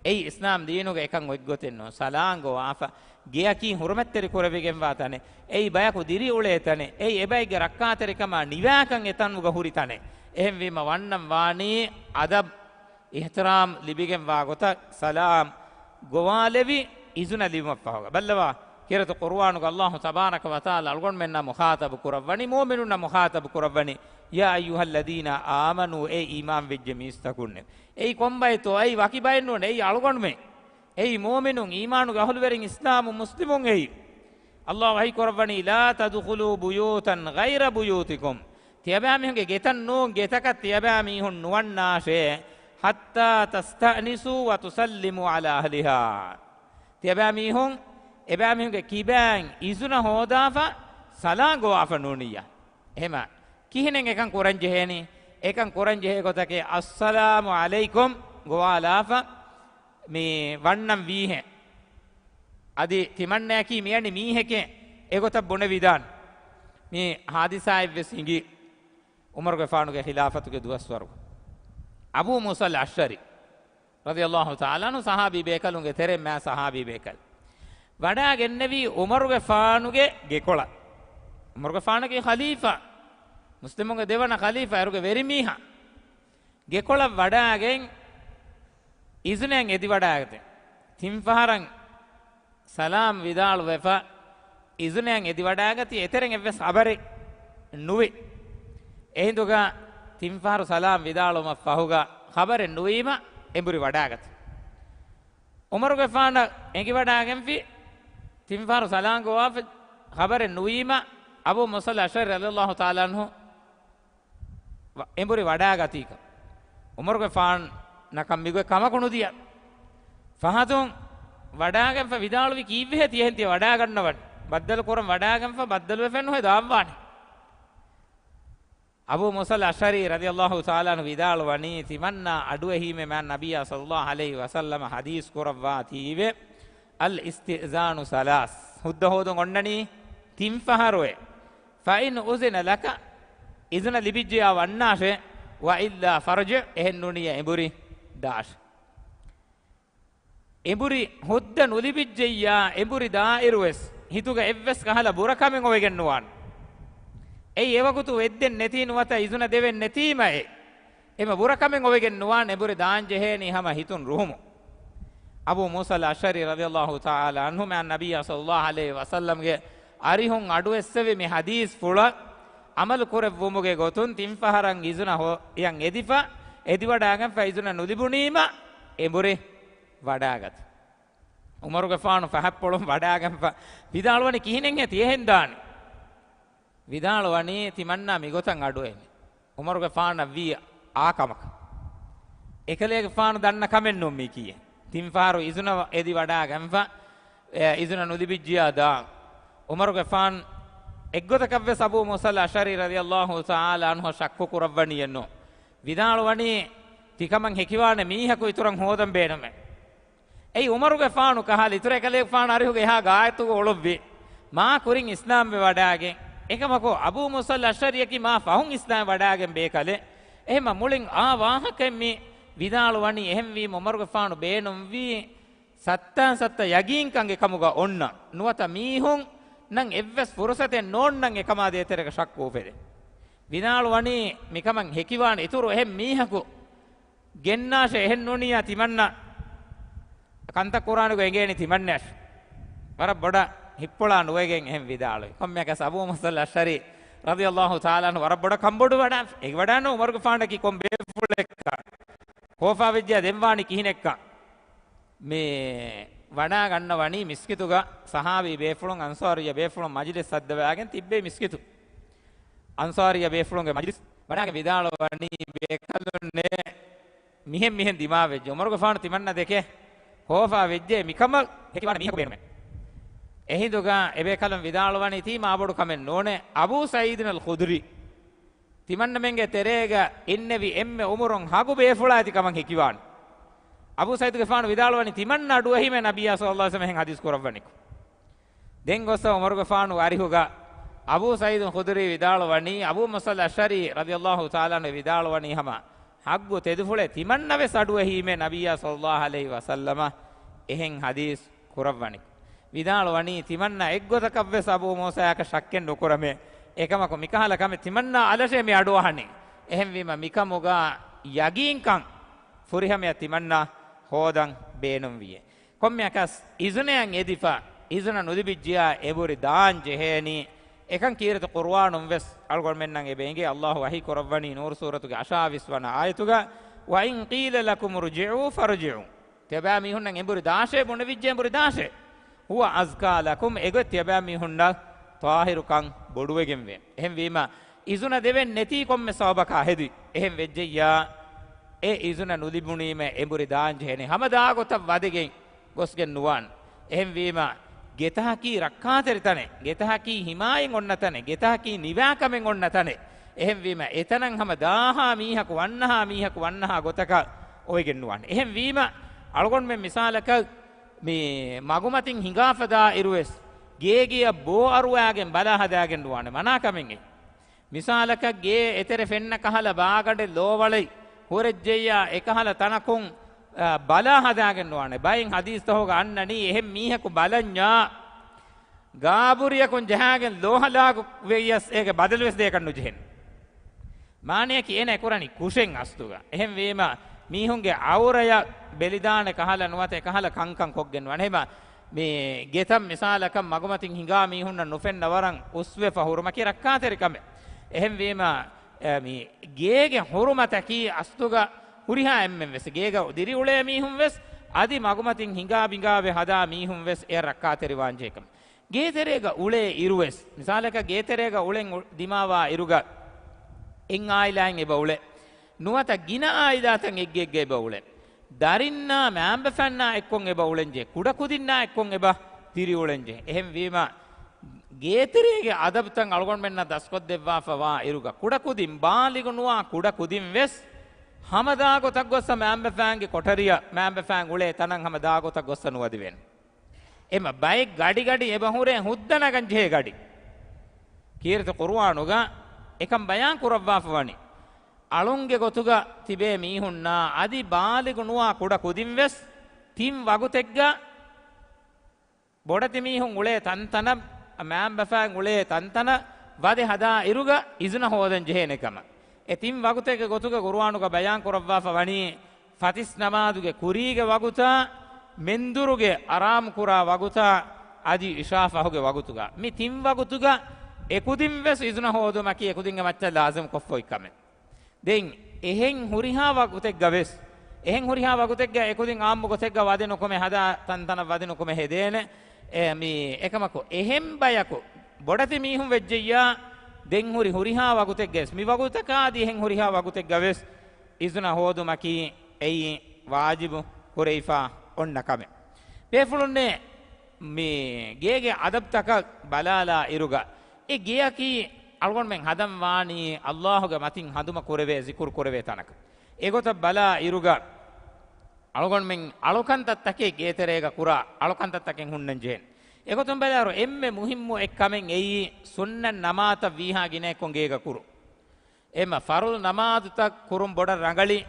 އެއީ އިސްލާމް ދީނުގަ އެކަން އޮތްގޮތެއް ނޫން. ސަލާން ގޮވާފަ، ގެޔަކީ ހުރުމަތްތެރި ކުރެވިގެންވާ ތަނެއް. އެއީ ބަޔަކު ދިރިއުޅޭ ތަނެއް. އެއީ އެބައެއްގެ ރައްކާތެރިކަމާ ނިވާކަން އެތަނުގަ ހުރި ތަނެއް. އެހެންވީމަ ވަންނަން ވާނީ އަދަބް، އިޙްތިރާމް ލިބިގެންވާ ގޮތަށް ސަލާމް ގޮވާލެވި އިޒުނަ ލިބުމަށްފަހުގަ. ބައްލަވާ، ކީރިތި ޤުރުއާނުގަ އައްލާހު ތަބާރަކަ ވަތަޢާލާ އަޅުގަނޑުމެންނާ މުޚާޠަބު ކުރައްވަނީ، މުއުމިނުންނާ މުޚާޠަބު ކުރައްވަނީ، "يا أيها الذين آمنوا"، އޭ އީމާން ވެއްޖެ މީސްތަކުންނޭ. އެއީ ކޮންބައެއްތޯ؟ އެއީ ވަކި ބައެއް ނޫނޭ. އެއީ އަޅުގަނޑުމެން. އެއީ މުއުމިނުން، އީމާނުގެ އަހުލުވެރިން، އިސްލާމު މުސްލިމުން އެއީ. އައްލާހު ވަޙީ ކުރައްވަނީ، "لا تدخلوا بيوتا غير بيوتكم". ތިޔަބައިމީހުންގެ ގެތައް ނޫން، ގެތަކަށް ތިޔަބައިމީހުން ނުވަންނާށޭ، "حتى تستأنسوا وتسلموا على أهلها". ތިޔަބައިމީހުން އެބައިމީހުންގެ ކިބައިން އިޒުނަ ހޯދާފަ ސަލާން ގޮވާފަ ނޫނިއްޔާ. އެހެމަ ކިހިނެއް އެކަން ކުރަން ޖެހޭނީ؟ އެކަން ކުރަން ޖެހޭ ގޮތަކީ، "އައްސަލާމު ޢަލައިކުމް" ގޮވާލާފަ މި ވަންނަން ވީހޭ. އަދި ތިމަންނަޔަކީ މިއަނި މީހެކޭ އެގޮތަށް ބުނެވިދާން. މި ޙާދިސާއެއްވެސް ހިނގި ޢުމަރުގެފާނުގެ ޚިލާފަތުގެ ދުވަސްވަރު. އަބޫ މޫސަލް އަޝްޢަރީ ރަޟިޔައްލާހު ތަޢާލާ ޢަންހު ޞަޙާބީ ބޭކަލުންގެ ތެރެއިން މާ ޞަޙާބީ ބޭކަލެއް. ވަޑާގެންނެވީ ޢުމަރުގެފާނުގެ ގެކޮޅަށް. ޢުމަރުގެފާނަކީ ޚަލީފާ، މުސްލިމުންގެ ދެވަނަ ޚަލީފާ، އޭރުގެ ވެރިމީހާ. ގެކޮޅަށް ވަޑާގެން އިޒުނައަށް އެދިވަޑާގަތެ. ތިން ފަހަރަށް ސަލާމް ވިދާޅުވެފަ، އިޒުނައަށް އެދިވަޑާގަތީ، އެތެރެން އެއްވެސް ޚަބަރެއް ނުވި. އެހިނދުގަ ތިން ފަހަރު ސަލާމް ވިދާޅުވުމަށް ފަހުގަ ޚަބަރެއް ނުވީމަ އެނބުރި ވަޑާގަތީ. ޢުމަރުގެފާނަށް އެނގިވަޑާގެންފި ތިން ފަހަރު ސަލާމް ގޮވާފަ ޚަބަރެއް ނުވީމަ އަބޫ މޫސަލް އަޝްޢަރީ ރަޟިޔަﷲ ތަޢާލާ ޢަންހު ވަ-، އެނބުރި ވަޑާގަތީކަން. ޢުމަރުގެފާނަކަށް މިގޮތް ކަމަކު ނުދިޔަ. ފަހަތުން ވަޑާގެންފަ ވިދާޅުވި ކީއްވެހޭ ތިޔަހެން ތިޔަ ވަޑާގަންނަވަން. ބައްދަލު ކުރަން ވަޑާގެންފަ ބައްދަލުވެފަ ނުހޭ ދާންވާނެ. އަބޫ މޫސަލް އަޝްޢަރީ ރަޟިޔަﷲ ތަޢާލާ ޢަންހު ވިދާޅުވަނީ، ތިމަންނާ އަޑުއެހީމެ މާތް ނަބިއްޔާ ޞައްލަﷲ ޢަލައިހި ވަސައްލަމަ ޙަދީޘް ކުރައްވާތީވެ، الْاسْتِئْذَانُ ثَلَاثٌ، ހުއްދަ ހޯދުން އޮންނަނީ ތިން ފަހަރުއޭ. فَإِنْ أُذِنَ لَكَ، އިޒުނަ ލިބިއްޖެޔާ ވަންނާށޭ، وَإِلَّا فَارْجِعْ، އެހެން ނޫނިއްޔާ އެނބުރި ދާށޭ. އެނބުރި ހުއްދަ ނުލިބިއްޖެއްޔާ، އެނބުރި ދާއިރުވެސް ހިތުގަ އެއްވެސް ކަހަލަ ބުރަކަމެއް އޮވެގެން ނުވާނެ. އެއީ އެވަގުތު ވެއްދެއް ނެތީ ނުވަތަ އިޒުނަ ދެވެން ނެތީމައޭ. އެމަ ބުރަކަމެއް އޮވެގެން ނުވާނެ، އެނބުރި ދާން ޖެހޭނީ ހަމަ ހިތުން ރުހުމުން. އަބޫ މޫސަލް އަޝްޢަރީ ރަޟިޔަﷲ ތަޢާލާ ޢަންހު މާތް ނަބިއްޔާ ޞައްލަﷲ ޢަލައިހި ވަސައްލަމްގެ އަރިހުން އަޑުއެއްސެވި މި ޙަދީޘްފުޅަށް ޢަމަލު ކުރެއްވުމުގެ ގޮތުން ތިން ފަހަރަށް އިޒުނަ ހޯ-، އިޔަން އެދިފަ، އެދިވަޑާގެންފަ އިޒުނަ ނުލިބުނީމަ އެނބުރި ވަޑާގަތީ. ޢުމަރުގެފާނު ފަހަތްޕުޅުން ވަޑާގެންފަ ވިދާޅުވަނީ ކިހިނެއްހޭ ތިޔަހެން ދާނީ؟ ވިދާޅުވަނީ ތިމަންނާ މިގޮތަށް އަޑުއެހި. ޢުމަރުގެފާނަށް ވީ އާ ކަމަކަށް. އެކަލޭގެފާނު ދަންނަ ކަމެއް ނޫން މީކީއެއް. ތިން ފަހަރު އިޒުނަ އެދި ވަޑާގެންފަ، އެ، އިޒުނަ ނުލިބިއްޖިޔާ ދާން. ޢުމަރުގެފާނު އެއްގޮތަކަށްވެސް އަބޫ މޫސަލް އަޝްޢަރީ ރަޟިޔަﷲ ތަޢާލާ ޢަންހު ޝައްކު ކުރައްވަނީއެއްނު. ވިދާޅުވަނީ ތިކަމަށް ހެކިވާނެ މީހަކު އިތުރަށް ހޯދަން ބޭނުމޭ. އެއީ ޢުމަރުގެފާނު ކަހަލަ އިތުރަށް އެކަލޭގެފާނު އަރިހުގެ އެހާ ގާތުގަ އުޅުއްވި. މާ ކުރިން އިސްލާމްވެ ވަޑާގެން. އެކަމަކު އަބޫ މޫސަލް އަޝްޢަރީއަކީ މާ ފަހުން އިސްލާމް ވަޑާގެން ބޭކަލެއް. އެހެމަ މުޅިން އާ ވާހަކައެއް މި ވިދާޅުވަނީ. އެހެންވީމަ ޢުމަރުގެފާނު ބޭނުންވީ ސައްތާން ސައްތަ ޔަގީންކަން އެކަމުގަ އޮންނަ ނުވަތަ މީހުންނަށް އެއްވެސް ފުރުސަތެއް ނޯންނަން އެކަމާ ދޭތެރޭގަ ޝައްކު އުފެދޭ. ވިދާޅުވަނީ މިކަމަށް ހެކިވާނެ އިތުރު އެހެން މީހަކު ގެންނާށޭ، އެހެން ނޫނިއްޔާ ތިމަންނަ ކަންތައް ކުރާނެގޮތް އެނގޭނީ ތިމަންނަޔަށް. ވަރަށް ބޮޑަށް ހިއްޕޮޅާ ނުވެގެން އެހެން ވިދާޅުވި. ކޮންމެއަކަސް އަބޫ މޫސަލް އަޝްޢަރީ ރަޟިޔަﷲ ތަޢާލާ ޢަންހު ވަރަށް ބޮޑަށް ކަންބޮޑުވެވަޑާ، އެނގިވަޑާނު ޢުމަރުގެފާނަކީ ކޮން ބޭފުޅެއްކަން. ހޯފާވެއްޖެޔާ ދެން ވާނީ ކިހިނެއްކަން. މި ވަޑާގަންނަވަނީ މިސްކިތުގަ ޞަޙާބީ ބޭފުޅުން، އަންޞާރިއްޔަ ބޭފުޅުން މަޖިލިސް ހައްދަވާގެން ތިއްބޭ މިސްކިތު. އަންޞާރިއްޔަ ބޭފުޅުންގެ މަޖިލިސް ވަޑާގެން ވިދާޅުވަނީ ބޭކަލުންނޭ މިހެން މިހެން ދިމާވެއްޖެ. ޢުމަރުގެފާނު ތިމަންނަ ދެކެ ހޯފާ ވެއްޖެ މިކަމަށް ހެކިވާނެ މީހަކު ބޭނުމޭ. އެހިނދުގަ އެބޭކަލުން ވިދާޅުވަނީ ތީ މާބޮޑު ކަމެއް ނޫނޭ. އަބޫ ސަޢީދުން އަލް ޚުދްރީ ތިމަންނަމެންގެ ތެރޭގަ އިންނެވި އެންމެ އުމުރުން ހަގު ބޭފުޅާ އެތި ކަމަށް ހެކިވާނެ. އަބޫ ސަޢީދުގެފާނު ވިދާޅުވަނީ ތިމަންނަ އަޑުއެހީމޭ ނަބިއްޔާ ޞައްލަﷲ ޢަލައިހި ވަސައްލަމަ އެހެން ޙަދީޘް ކުރައްވަނިކޮށް. ދެން ގޮސް ޢުމަރުގެފާނު އަރިހުގަ އަބޫ ސަޢީދު ޚުދްރީ ވިދާޅުވަނީ، އަބޫ މޫސަލް އަޝްޢަރީ ރަޟިޔަﷲ ތަޢާލާ ޢަންހު ވިދާޅުވަނީ ހަމަ ޙައްގު ތެދުފުޅޭ ތިމަންނަވެސް އަޑުއެހީމޭ ނަބިއްޔާ ޞައްލަﷲ ޢަލައިހި ވަސައްލަމަ އެހެން ޙަދީޘް ކުރައްވަނި. ވިދާޅުވަނީ ތިމަންނަ އެއްގޮތަކަށްވެސް އަބޫ މޫސާއަކަށް ޝައްކެއް ނުކުރަމޭ. އެކަމަކު މިކަހަލަ ކަމެއް ތިމަންނަ އަލަށޭ މި އަޑުއަހަނީ. އެހެންވީމަ މިކަމުގަ ޔަގީންކަން ފުރިހަމަޔަށް ތިމަންނަ ހޯދަން ބޭނުންވިއޭ. ކޮންމެއަކަސް އިޒުނަޔަށް އެދިފަ، އިޒުނަ ނުލިބިއްޖިޔާ އެނބުރި ދާން ޖެހޭނީ. އެކަން ކީރިތި ޤުރުއާނުން ވެސް އަޅުގަނޑުމެންނަށް އެބަ އެނގޭ. ﷲ ވަޙީ ކުރައްވަނީ ނޫރު ސޫރަތުގެ އަށާވީސް ވަނަ އާޔަތުގަ، وَإِنْ قِيلَ لَكُمُ ارْجِعُوا فَارْجِعُوا. ތިޔަބައިމީހުންނަށް އެނބުރި ދާށޭ ބުނެވިއްޖެ އެނބުރި ދާށޭ. هُوَ أَزْكَىٰ لَكُمْ، އެގޮތް ތިޔަބައިމީހުންނަށް ޠާހިރުކަން ބޮޑުވެގެންވޭ. އެހެންވީމަ، އިޒުނަ ދެވެން ނެތީ ކޮންމެ ސަބަބަކާ ހެދި. އެހެން ވެއްޖެއްޔާ، އެ އިޒުނަ ނުލިބުނީމަ އެނބުރި ދާން ޖެހޭނެ. ހަމަ ދާ ގޮތަށް ވަދެގެން ގޮސްގެން ނުވާން. އެހެންވީމަ، ގެތަކަކީ ރައްކާތެރި ތަނެއް، ގެތަކަކީ ހިމާޔަތް އޮންނަ ތަނެއް، ގެތަކަކީ ނިވާކަމެއް އޮންނަ ތަނެއް. އެހެންވީމަ، އެތަނަށް ހަމަ ދާހާ މީހަކު ވަންނަހާ މީހަކު ވަންނަހާ ގޮތަކަށް އޮވެގެން ނުވާނެ. އެހެންވީމަ، އަޅުގަނޑުމެން މިސާލަކަށް މި މަގުމަތިން ހިނގާފަ ދާއިރުވެސް، ގޭގެއަށް ބޯ އަރުވާގެން ބަލާ ހަދާގެން ނުވާނެ. މަނާކަމެއް އެ. މިސާލަކަށް ގޭ އެތެރެ ފެންނަ ކަހަލަ ބާގަނޑެއް ލޯވަޅައި ހުރެއްޖެއްޔާ އެކަހަލަ ތަނަކުން، އަ، ބަލާ ހަދާގެން ނުވާނެ. ބައެއް ޙަދީޘްތަކުގަ އަންނަނީ އެހެން މީހަކު ބަލަންޏާ ގާބުރިއަކުން ޖަހާގެން ލޯހަލާކު ވެއްޔަސް އޭގެ ބަދަލުވެސް ދޭކަށް ނުޖެހެން. މާނަޔަކީ އޭނަ އެކުރަނީ ކުށެއް އަސްލުގަ. އެހެންވީމަ، މީހުންގެ އައުރަޔަށް ބެލިދާނެ ކަހަލަ ނުވަތަ އެކަހަލަ ކަންކަން ކޮށްގެން ނުވާނެ. އެހެމަ، މި ގެތައް މިސާލަކަށް މަގުމަތިން ހިނގާ މީހުންނަށް ނުފެންނަ ވަރަށް އުސްވެފަ ހުރުމަކީ ރައްކާތެރި ކަމެއް. އެހެންވީމަ، އެ، މި ގޭގެ ޙުރުމަތަކީ އަސްލުގަ ހުރިހާ އެންމެން ވެސް، ގޭގަ ދިރިއުޅޭ މީހުން ވެސް، އަދި މަގުމަތިން ހިނގާ ބިނގާވެ ހަދާ މީހުން ވެސް އެ ރައްކާތެރިވާން ޖެހޭ ކަމެއް. ގޭތެރޭގަ އުޅޭ އިރުވެސް، މިސާލަކަށް ގޭތެރޭގަ އުޅެން އު-، ދިމާވާ އިރުގަ އެއް އާއިލާއިން އެބަ އުޅޭ. ނުވަތަ ގިނަ އާއިލާތައް އެއްގެއެއްގަ އެބަ އުޅޭ. ދަރިންނާ މައިންބަފައިންނާ އެއްކޮށް އެބަ އުޅެންޖެހޭ. ކުޑަކުދިންނާ އެއްކޮށް އެބަ ދިރިއުޅެންޖެހޭ. އެހެންވީމަ، ގޭތެރޭގެ އަދަބުތައް އަޅުގަނޑުމެންނަށް ދަސްކޮށްދެއްވާފަވާ އިރުގަ، ކުޑަކުދިން، ބާލިޣު ނުވާ ކުޑަކުދިން ވެސް ހަމަ ދާގޮތަށް ގޮއްސަ މައިންބަފައިންގެ ކޮޓަރިއަށް، މައިންބަފައިން އުޅޭ ތަނަށް ހަމަ ދާގޮތަށް ގޮއްސަ ނުވަދެވޭނެ. އެމަ ބައެއް ގަޑިގަޑި އެބަ ހުރޭ ހުއްދަ ނަގަން ޖެހޭ ގަޑި. ކީރިތި ޤުރުއާނުގަ އެކަން ބަޔާން ކުރައްވާފަ ވަނީ. އަޅުންގެ ގޮތުގަ ތިބޭ މީހުންނާ އަދި ބާލިޣު ނުވާ ކުޑަ ކުދިން ވެސް ތިން ވަގުތެއްގަ ބޮޑެތި މީހުން އުޅޭ ތަންތަނަށް، މައިންބަފައިން އުޅޭ ތަންތަނަށް ވަދެ ހަދާ އިރުގަ އިޒުނަ ހޯދަން ޖެހޭނެ ކަމަށް. އެ ތިން ވަގުތެއްގެ ގޮތުގަ ޤުރުއާނުގަ ބަޔާން ކުރައްވާފަ ވަނީ، ފަތިސް ނަމާދުގެ ކުރީގެ ވަގުތާ، މެންދުރުގެ އަރާމުކުރާ ވަގުތާ، އަދި އިޝާ ފަހުގެ ވަގުތުގަ. މި ތިން ވަގުތުގަ އެކުދިން ވެސް އިޒުނަ ހޯދުމަކީ އެކުދިންގެ މައްޗަށް ލާޒިމް ކޮށްފަ އޮތް ކަމެއް. ދެން އެހެން ހުރިހާ ވަގުތެއްގަ ވެސް، އެހެން ހުރިހާ ވަގުތެއްގަ އެކުދިން އާއްމު ގޮތެއްގަ ވަދެ ނުކުމެ ހަދާ ތަންތަނަށް ވަދެ ނުކުމެ ހެދޭނެ. އެ، މި އެކަމަކު އެހެން ބަޔަކު ބޮޑެތި މީހުން ވެއްޖެއްޔާ، ދެން ހުރި ހުރިހާ ވަގުތެއްގަ ވެސް މި ވަގުތަކާ އަދި އެހެން ހުރިހާ ވަގުތެއްގަ ވެސް އިޒުނަ ހޯދުމަކީ އެއީ ވާޖިބު ކުރެވިފަ އޮންނަ ކަމެއް. ބޭފުޅުންނޭ މި ގޭގެ އަދަބުތަކަށް ބަލާލާ އިރުގަ، އެ ގެއަކީ އަޅުގަނޑުމެން ހަދަން ވާނީ އައްލާހުގެ މަތިން ހަނދުމަ ކުރެވޭ، ޒިކުރު ކުރެވޭ ތަނަކަށް. އެގޮތަށް ބަލާ އިރުގަ، އަޅުގަނޑުމެން އަޅުކަންތައްތަކެއް ގޭތެރޭގަ ކުރާ އަޅުކަންތައްތަކެއް ހުންނަން ޖެހޭނެ. އެގޮތުން ބަލާއިރު، އެންމެ މުހިއްމު އެއްކަމެއް އެއީ ސުންނަތް ނަމާދަށް ވީހާ ގިނައެއްކޮށް ގޭގަ ކުރުން. އެމަ ފަރުޟު ނަމާދުތައް ކުރުން ބޮޑަށް ރަނގަޅީ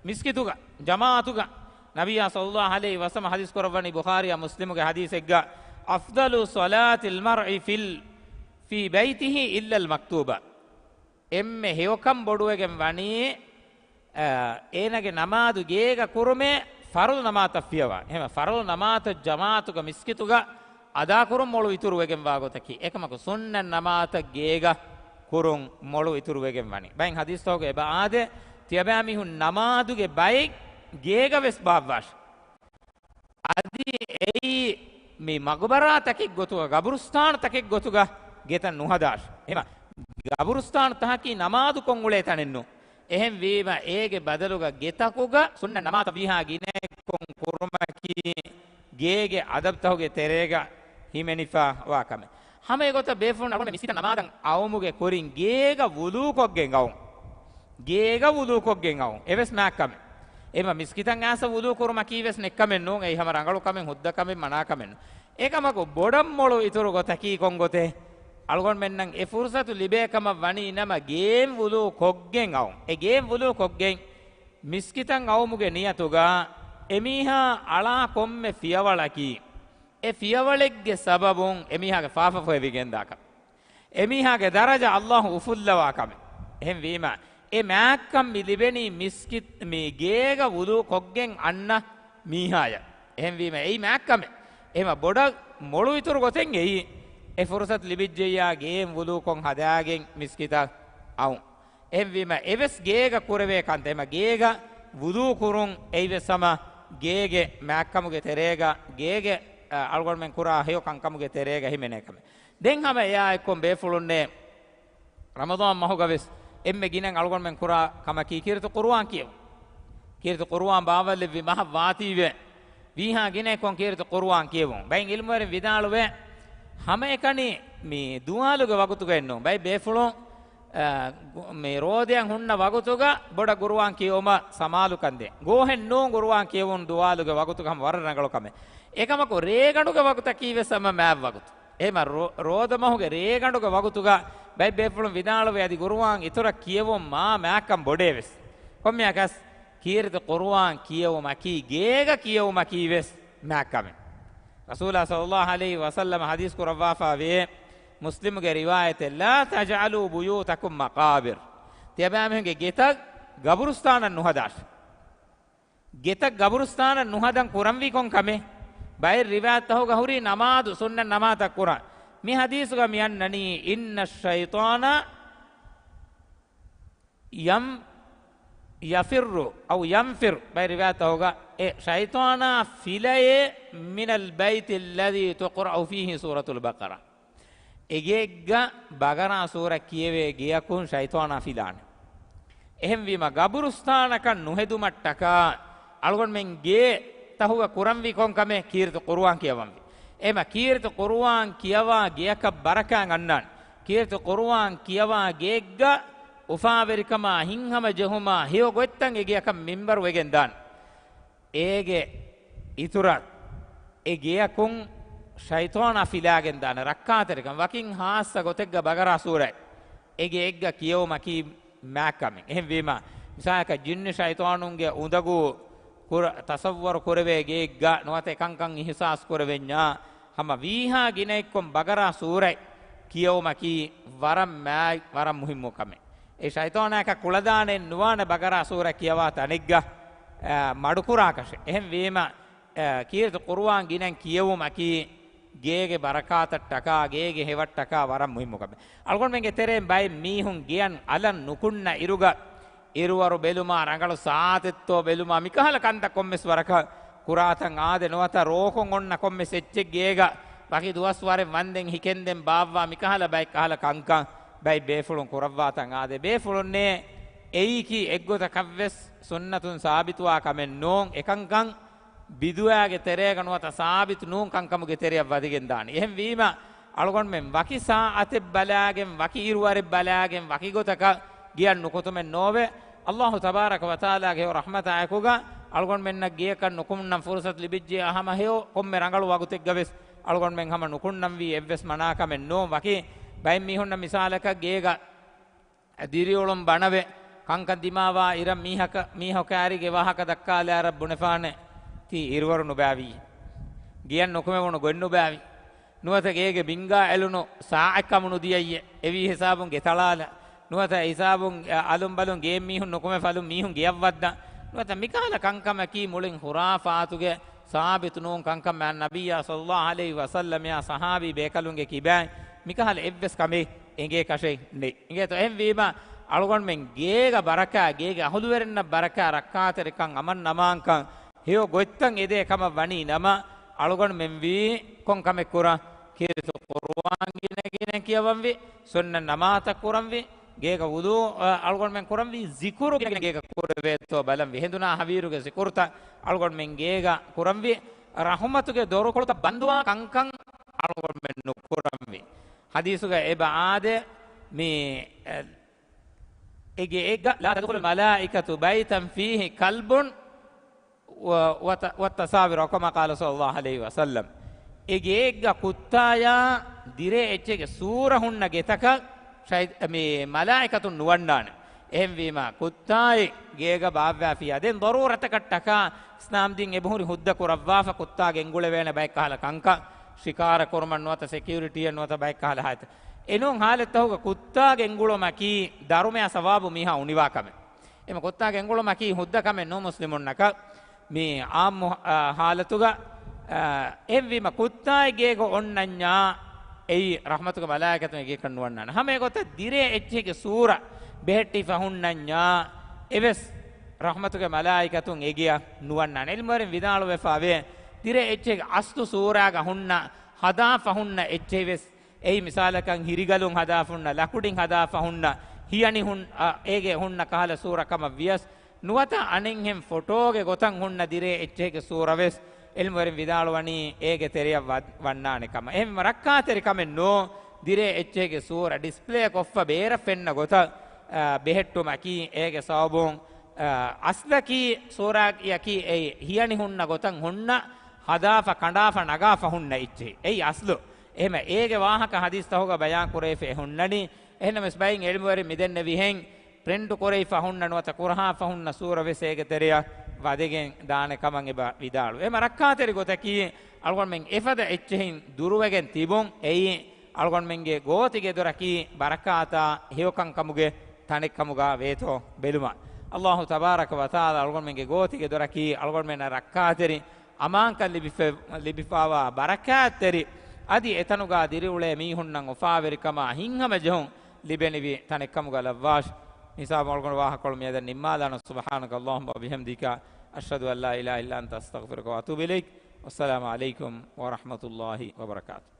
މިސްކިތުގަ، ޖަމާޢަތުގަ. ނަބިއްޔާ ޞައްލައްލާހު ޢަލައިހި ވަސައްލަމަ ޙަދީޘް ކުރައްވަނީ ބުޚާރީއާ މުސްލިމުގެ ޙަދީޘެއްގަ، "أفضل صلاة المرء في ال-، في بيته إلا المكتوبة." އެންމެ ހެޔޮކަން ބޮޑުވެގެން ވަނީ، އަ، އޭނާގެ ނަމާދު ގޭގަ ކުރުމޭ ފަރުޟު ނަމާދަށް ފިޔަވާ. އެހެން ފަރުޟު ނަމާދަށް ޖަމާޢަތުގަ މިސްކިތުގަ އަދާކުރުން މޮޅު އިތުރުވެގެންވާ ގޮތަކީ، އެކަމަކު ސުންނަތް ނަމާދަށް ގޭގަ ކުރުން މޮޅު އިތުރުވެގެން ވަނީ. ބައެއް ޙަދީޘްތަކުގަ އެބަ އާދޭ، ތިޔަބައިމީހުން ނަމާދުގެ ބައެއް ގޭގަ ވެސް ބާއްވާށި. އަދި އެއީ މި މަގުބަރާތަކެއް ގޮތުގަ، ގަބުރުސްތާނުތަކެއް ގޮތުގަ ގެތައް ނުހަދާށި. އެހެން ގަބުރުސްތާނުތަކަކީ ނަމާދުކޮށް އުޅޭ ތަނެއް ނޫން. އެހެންވީމަ، އޭގެ ބަދަލުގަ ގެތަކުގަ ސުންނަތް ނަމާދަށް ވީހާ ގިނައެއްކޮށް ކުރުމަކީ ގޭގެ އަދަބުތަކުގެ ތެރޭގަ ހިމެނިފަ ވާ ކަމެއް. ހަމަ އެގޮތަށް ބޭފުޅުން އަޅުގަނޑު މިސްކިތަށް ނަމާދަށް އައުމުގެ ކުރިން ގޭގަ ވުޟޫ ކޮށްގެން އައުން. ގޭގަ ވުޟޫ ކޮށްގެން އައުން. އެވެސް މާތް ކަމެއް. އެމަ މިސްކިތަށް އާސަ ވުޟޫ ކުރުމަކީ ވެސް ނެއްކަމެއް ނޫން. އެއީ ހަމަ ރަނގަޅު ކަމެއް، ހުއްދަ ކަމެއް، މަނާ ކަމެއް ނޫން. އެކަމަކު ބޮޑަށް މޮޅު އިތުރު ގޮތަކީ ކޮން ގޮތެއް؟ އަޅުގަނޑުމެންނަށް އެ ފުރުޞަތު ލިބޭ ކަމަށް ވަނީ ނަމަ، ގޭން ވުޟޫ ކޮށްގެން އައުން. އެ ގޭން ވުޟޫ ކޮށްގެން މިސްކިތަށް އައުމުގެ ނިޔަތުގަ އެމީހާ އަޅާ ކޮންމެ ފިޔަވަޅަކީ، އެ ފިޔަވަޅެއްގެ ސަބަބުން އެމީހާގެ ފާފަ ފޮހެވިގެންދާކަން. އެމީހާގެ ދަރަޖަ އައްލާހު އުފުއްލަވާ ކަމެއް. އެހެންވީމަ، އެ މާތްކަން މި ލިބެނީ މިސްކިތް، މި ގޭގަ ވުޟޫ ކޮށްގެން އަންނަ މީހާޔަށް. އެހެންވީމަ، އެއީ މާތްކަމެއް. އެހެމަ ބޮޑަށް މޮޅު އިތުރު ގޮތެއް އެއީ، އެ ފުރުޞަތު ލިބިއްޖެއްޔާ ގޭން ވުޟޫ ކޮށް ހަދާގެން މިސްކިތަށް އައުން. އެހެންވީމަ، އެވެސް ގޭގަ ކުރެވޭ ކަންތައް. އެމަ ގޭގަ ވުޟޫ ކުރުން އެއީވެސް ހަމަ ގޭގެ މާތްކަމުގެ ތެރޭގަ، ގޭގެ، އަ، އަޅުގަނޑުމެން ކުރާ ހެޔޮ ކަންކަމުގެ ތެރޭގަ ހިމެނޭ ކަމެއް. ދެން ހަމަ އެއާއެއްކޮށް ބޭފުޅުންނޭ ރަމަޟާން މަހުގަވެސް އެންމެ ގިނައިން އަޅުގަނޑުމެން ކުރާ ކަމަކީ ކީރިތި ޤުރުއާން ކިޔެވުން. ކީރިތި ޤުރުއާން ބާވައްލެއްވި މަހަށް ވާތީވެ، ވީހާ ގިނައިން ކޮން ކީރިތި ޤުރުއާން ކިޔެވުން. ބައެއް ޢިލްމުވެރިން ވިދާޅުވޭ، ހަމައެކަނި މި ދުވާލުގެ ވަގުތުގައެއް ނޫން. ބައެއް ބޭފުޅުން، އަ، ގު-، މި ރޯދައަށް ހުންނަ ވަގުތުގަ ބޮޑަށް ޤުރުއާން ކިޔެވުމަށް ސަމާލުކަން ދޭ. ގޯހެއް ނޫން ޤުރުއާން ކިޔެވުން ދުވާލުގެ ވަގުތުގަ، ހަމަ ވަރަށް ރަނގަޅު ކަމެއް. އެކަމަކު ރޭގަނޑުގެ ވަގުތަކީ ވެސް ހަމަ މާތް ވަގުތު. އެހެމަ ރޯ-، ރޯދަމަހުގެ ރޭގަނޑުގެ ވަގުތުގަ ބައެއް ބޭފުޅުން ވިދާޅުވޭ، އަދި ޤުރުއާން އިތުރަށް ކިޔެވުން މާ މާތްކަން ބޮޑޭ ވެސް. ކޮންމެއަކަސް ކީރިތި ޤުރުއާން ކިޔެވުމަކީ، ގޭގަ ކިޔެވުމަކީ ވެސް މާތްކަމެއް. ރަސޫލާ ޞައްލައްލާހު ޢަލައިހި ވަސައްލަމަ ޙަދީޘް ކުރައްވާފަ ވޭ، މުސްލިމުގެ ރިވާޔަތެއް، "لا تجعلوا بيوتكم مقابر." ތިޔަބައިމީހުންގެ ގެތައް ގަބުރުސްތާނަށް ނުހަދާށި. ގެތައް ގަބުރުސްތާނަށް ނުހަދަން ކުރަންވީ ކޮން ކަމެއް؟ ބައެއް ރިވާޔަތްތަކުގަ ހުރީ ނަމާދު، ސުންނަތް ނަމާދަށް ކުރާ. މި ޙަދީޘުގަ މި އަންނަނީ، "إن الشيطان ޔަން، ޔަފިއްރު އައު ޔަންފިރް ބައި ރިވާޔަތްތަކުގަ އެ ޝައިޠާނާ ފިލައޭ، މިނަލް ބައިތި އައްލަޛީ ތުޤްރައު ފީހި ސޫރަތުލް ބަޤަރާ. އެގެއެއްގަ ބަޤަރާ ސޫރަ ކިޔެވޭ ގެޔަކުން ޝައިޠާނާ ފިލާނެ. އެހެންވީމަ، ގަބުރުސްތާނަކަށް ނުހެދުމަށްޓަކާ އަޅުގަނޑުމެން ގޭތަހުގަ ކުރަންވީ ކޮން ކަމެއް؟ ކީރިތި ޤުރުއާން ކިޔަވަންވީ. އެމަ ކީރިތި ޤުރުއާން ކިޔަވާ ގެޔަކަށް ބަރަކާތް އަންނާނެ. ކީރިތި ޤުރުއާން ކިޔަވާ ގެއެއްގަ އުފާވެރިކަމާ، ހިތްހަމަޖެހުމާ ހެޔޮ ގޮތްތައް އެ ގެޔަކަށް މިންވަރު ވެގެން ދާނެ. އޭގެ އިތުރަށް އެ ގެޔަކުން ޝައިޠާނާ ފިލާގެން ދާނެ. ރައްކާތެރިކަން ވަކިން ހާއްސަ ގޮތެއްގަ ބަޤަރާ ސޫރަތް އެ ގެއެއްގަ ކިޔެވުމަކީ މާތް ކަމެއް. އެހެންވީމަ، މިސާލަކަށް ޖިންނި ޝައިޠާނުންގެ އުނދަގޫ ކުރ-، ތަޞައްވަރު ކުރެވޭ ގެއެއްގަ ނުވަތަ އެކަންކަން އިޙްސާސް ކުރެވެންޏާ، ހަމަ ވީހާ ގިނައެއްކޮށް ބަޤަރާ ސޫރަތް ކިޔެވުމަކީ ވަރަށް މާތް، ވަރަށް މުހިއްމު ކަމެއް. އެ ޝައިޠާނާއަކަށް ކުޅަދާނެއެއް ނުވާނެ ބަޤަރާ ސޫރަ ކިޔަވާ ތަނެއްގަ، އަ، މަޑުކުރާކަށެއް. އެހެންވީމަ، އަ، ކީރިތި ޤުރުއާން ގިނައިން ކިޔެވުމަކީ ގޭގެ ބަރަކާތަށްޓަކާ، ގޭގެ ހެޔޮއަށްޓަކާ ވަރަށް މުހިއްމު ކަމެއް. އަޅުގަނޑުމެންގެ ތެރެއިން ބައެއް މީހުން ގެޔަށް އަލަށް ނުކުންނަ އިރުގަ، އިރުއަރު ބެލުމާ، ރަނގަޅު ސާއަތެއްތޯ ބެލުމާ، މިކަހަލަ ކަންތައް ކޮންމެސް ވަރަކަށް ކުރާތަން އާދެ، ނުވަތަ ރޯކޮން އޮންނަ ކޮންމެސް އެއްޗެއް ގޭގަ ވަކި ދުވަސްވަރެއް ވަންދެން ހިކެންދެން ބާއްވާ، މިކަހަލަ ބައެއް ކަހަލަ ކަންކަން ބައެއް ބޭފުޅުން ކުރައްވާތަން އާދެ. ބޭފުޅުންނޭ އެއީކީ އެއްގޮތަކަށްވެސް ސުންނަތުން ސާބިތުވާ ކަމެއް ނޫން. އެކަންކަން ބިދުޢާގެ ތެރޭގަ ނުވަތަ ސާބިތު ނޫން ކަންކަމުގެ ތެރެއަށް ވަދެގެން ދާނެ. އެހެންވީމަ، އަޅުގަނޑުމެން ވަކި ސާއަތެއް ބަލާގެން، ވަކި އިރުއަރެއް ބަލާގެން، ވަކި ގޮތަކަށް ގެޔަށް ނުކުތުމެއް ނޯވެ. އައްލާހު ތަބާރަކަ ވަތަޢާލާގެ ރަޙްމަތާއެކުގަ އަޅުގަނޑުމެންނަށް ގެޔަކަށް ނުކުންނަން ފުރުޞަތު ލިބިއްޖެޔާ، ހަމަ ހެޔޮ ކޮންމެ ރަނގަޅު ވަގުތެއްގަވެސް އަޅުގަނޑުމެން ހަމަ ނުކުންނަންވީ އެއްވެސް މަނާކަމެއް ނޫން. ވަކި ބައެއް މީހުންނަށް މިސާލަކަށް ގޭގަ ދިރިއުޅުން ބަނަވެ، ކަންކަން ދިމާވާ އިރަށް މީހަކަ-، މީހަކާރީގެ ވާހަކަ ދައްކާލާއިރަށް ބުނެފާނެ، ތީ އިރުއަރު ނުބާވީ. ގެޔަށް ނުކުމެވުނު ގޮތް ނުބާވީ. ނުވަތަ ގޭގެ ބިންގާ އެޅުނު ސާއެއް ކަމު ނުދިޔައްޔެ، އެވީ ހިސާބުން ގެ ތަޅާލަ. ނުވަތަ ހިސާބުން، އަ، އަލުން ބަލުން ގޭން މީހުން ނުކުމެފަ އަލުން މީހުން ގެޔަށް ވައްދާ. ނުވަތަ މިކަހަލަ ކަންކަމަކީ މުޅިން ޚުރާފާތުގެ ސާބިތު ނޫން ކަންކަމެއް. އައްނަބިއްޔާ ޞައްލައްލާހު ޢަލައިހި ވަސައްލަމް އާ ޞަޙާބީ ބޭކަލުންގެ ކިބައިން މިކަހަލަ އެއްވެސް ކަމެއް އެނގޭކަށެއް ނެތް. އިނގޭތޯ؟ އެހެންވީމަ، އަޅުގަނޑުމެން ގޭގަ ބަރަކާ، ގޭގެ އަހުލުވެރިންނަށް ބަރަކާ، ރައްކާތެރިކަން، އަމަން ނަމާންކަން، ހެޔޮ ގޮތްތައް އެދޭ ކަމަށް ވަނީ ނަމަ، އަޅުގަނޑުމެން ވީ ކޮން ކަމެއް ކުރަން؟ ކީރިތި ޤުރުއާން ގިނަ ގިނަ ކިޔަވަންވީ، ސުންނަ ނަމާދުތައް ކުރަންވީ، ގޭގަ ވުޟޫ، އަ، އަޅުގަނޑުމެން ކުރަންވީ، ޒިކުރު ގިނަ ގިނަ ގޭގަ ކުރެވޭތޯ ބަލަންވީ. ހެނދުނާ ހަވީރުގެ ޒިކުރުތައް އަޅުގަނޑުމެން ގޭގަ ކުރަންވީ، ރަޙުމަތުގެ ދޮރުކޮޅުތައް ބަންދުވާ ކަންކަން އަޅުގަނޑުމެން ނުކުރަންވީ. ޙަދީޘުގަ އެބަ އާދޭ، މި، އެ، އެ ގެއެއްގަ، لا تدخل الملائكة بيتا فيه كلب و، وت، والتصاوير، أو كما قال صلى الله عليه وسلم. އެ ގެއެއްގަ ކުއްތާޔާ ދިރޭ އެއްޗެއްގެ ސޫރަ ހުންނަ ގެތަކަށް ޝައި، މި މަލާއިކަތުން ނުވަންނާނެ. އެހެންވީމަ، ކުއްތާއެއް ގޭގަ ބާއްވާފިޔާ، ދެން ޟަރޫރަތަކަށްޓަކާ އިސްލާމްދީން އެބަހުރި ހުއްދަ ކުރައްވާފަ، ކުއްތާ ގެންގުޅެވޭނެ ބައެއް ކަހަލަ ކަންކަން، ޝިކާރަ ކުރުމަށް ނުވަތަ ސެކިއުރިޓީއަށް ނުވަތަ ބައެއް ކަހަލަ ހާއްތަ. އެނޫން ހާލަތްތަކުގަ ކުއްތާ ގެންގުޅުމަކީ ދަރުމަޔާ ސަވާބު މީހާ އުނިވާ ކަމެއް. އެމަ ކުއްތާ ގެންގުޅުމަކީ ހުއްދަ ކަމެއް ނޫން މުސްލިމުންނަކަށް. މި އާއްމު، އާ، ހާލަތުގަ، އާ، އެހެންވީމަ ކުއްތާއެއް ގޭގަ އޮންނަންޏާ އެއީ ރަޙްމަތުގެ މަލާއިކަތުން އެގެއަކަށް ނުވަންނާނެ. ހަމަ އެގޮތަށް ދިރޭ އެއްޗެހިގެ ސޫރަ ބެހެއްޓިފަ ހުންނަންޏާ އެވެސް ރަޙްމަތުގެ މަލާއިކަތުން އެގެއަށް ނުވަންނާނެ. ޢިލްމުވެރިން ވިދާޅުވެފަވޭ، ދިރޭ އެއްޗެހިގެ އަސްލު ސޫރާގަ ހުންނަ، ހަދާފަ ހުންނަ އެއްޗެހިވެސް އެއީ މިސާލަކަށް ހިރިގަލުން ހަދާފަ ހުންނަ، ލަކުޑިން ހަދާފަ ހުންނަ، ހިޔަނި ހުން، އަ، އޭގެ ހުންނަ ކަހަލަ ސޫރަ ކަމަށް ވިޔަސް، ނުވަތަ އަނެއްހެން ފޮޓޯގެ ގޮތަށް ހުންނަ ދިރޭ އެއްޗެހިގެ ސޫރަވެސް ޢިލްމުވެރިން ވިދާޅުވަނީ އޭގެ ތެރެއަށް ވަ، ވަންނާނެ ކަމަށް. އެހެންވީމަ ރައްކާތެރި ކަމެއް ނޫން، ދިރޭ އެއްޗެހިގެ ސޫރަ ޑިސްޕްލޭ ކޮށްފަ ބޭރަށް ފެންނަ ގޮތަށް، އާ، ބެހެއްޓުމަކީ އޭގެ ސަބަބުން، އާ، އަސްލަކީ ސޫރައަކީ އެއީ ހިޔަނި ހުންނަ ގޮތަށް ހުންނަ، ހަދާފަ، ކަނޑާފަ، ނަގާފަ ހުންނަ އެއްޗެހި. އެއީ އަސްލު. އެހެމަ އޭގެ ވާހަކަ ޙަދީޘްތަކުގަ ބަޔާން ކުރެވިފަ އެ ހުންނަނީ. އެހެންނަމަވެސް ބައެއް ޢިލްމުވެރިން މިދެންނެވިހެން ޕްރިންޓު ކުރެވިފަ ހުންނަ ނުވަތަ ކުރަހާފަ ހުންނަ ސޫރަ ވެސް އޭގެ ތެރެއަށް ވަދެގެން ދާނެ ކަމަށް އެބަ ވިދާޅު. އެމަ ރައްކާތެރި ގޮތަކީ އަޅުގަނޑުމެން އެފަދަ އެއްޗެހިން ދުރުވެގެން ތިބުން އެއީ އަޅުގަނޑުމެންގެ ގޯތިގެ ދޮރަކީ ބަރަކާތާ ހެޔޮކަންކަމުގެ ތަނެއްކަމުގަ ވޭތޯ ބެލުމަށް. އައްލާހު ތަބާރަކަ ވަތަޢާލާ އަޅުގަނޑުމެންގެ ގޯތިގެ ދޮރަކީ އަޅުގަނޑުމެންނަށް ރައްކާތެރި އަމާންކަން ލިބިފެ، ލިބިފާވާ ބަރަކާތްތެރި، އަދި އެތަނުގަ ދިރިއުޅޭ މީހުންނަށް އުފާވެރިކަމާ ހިތްހަމަޖެހުން ލިބެނިވި ތަނެއްކަމުގަ ލައްވާށި. ހިސާބު އަޅުގަނޑު ވާހަކަކޮޅު މިއަދަށް ނިންމާލާނަން. سبحانك اللهم وبحمدك، أشهد أن لا إله إلا أنت، أستغفرك وأتوب إليك. والسلام عليكم ورحمة الله وبركاته.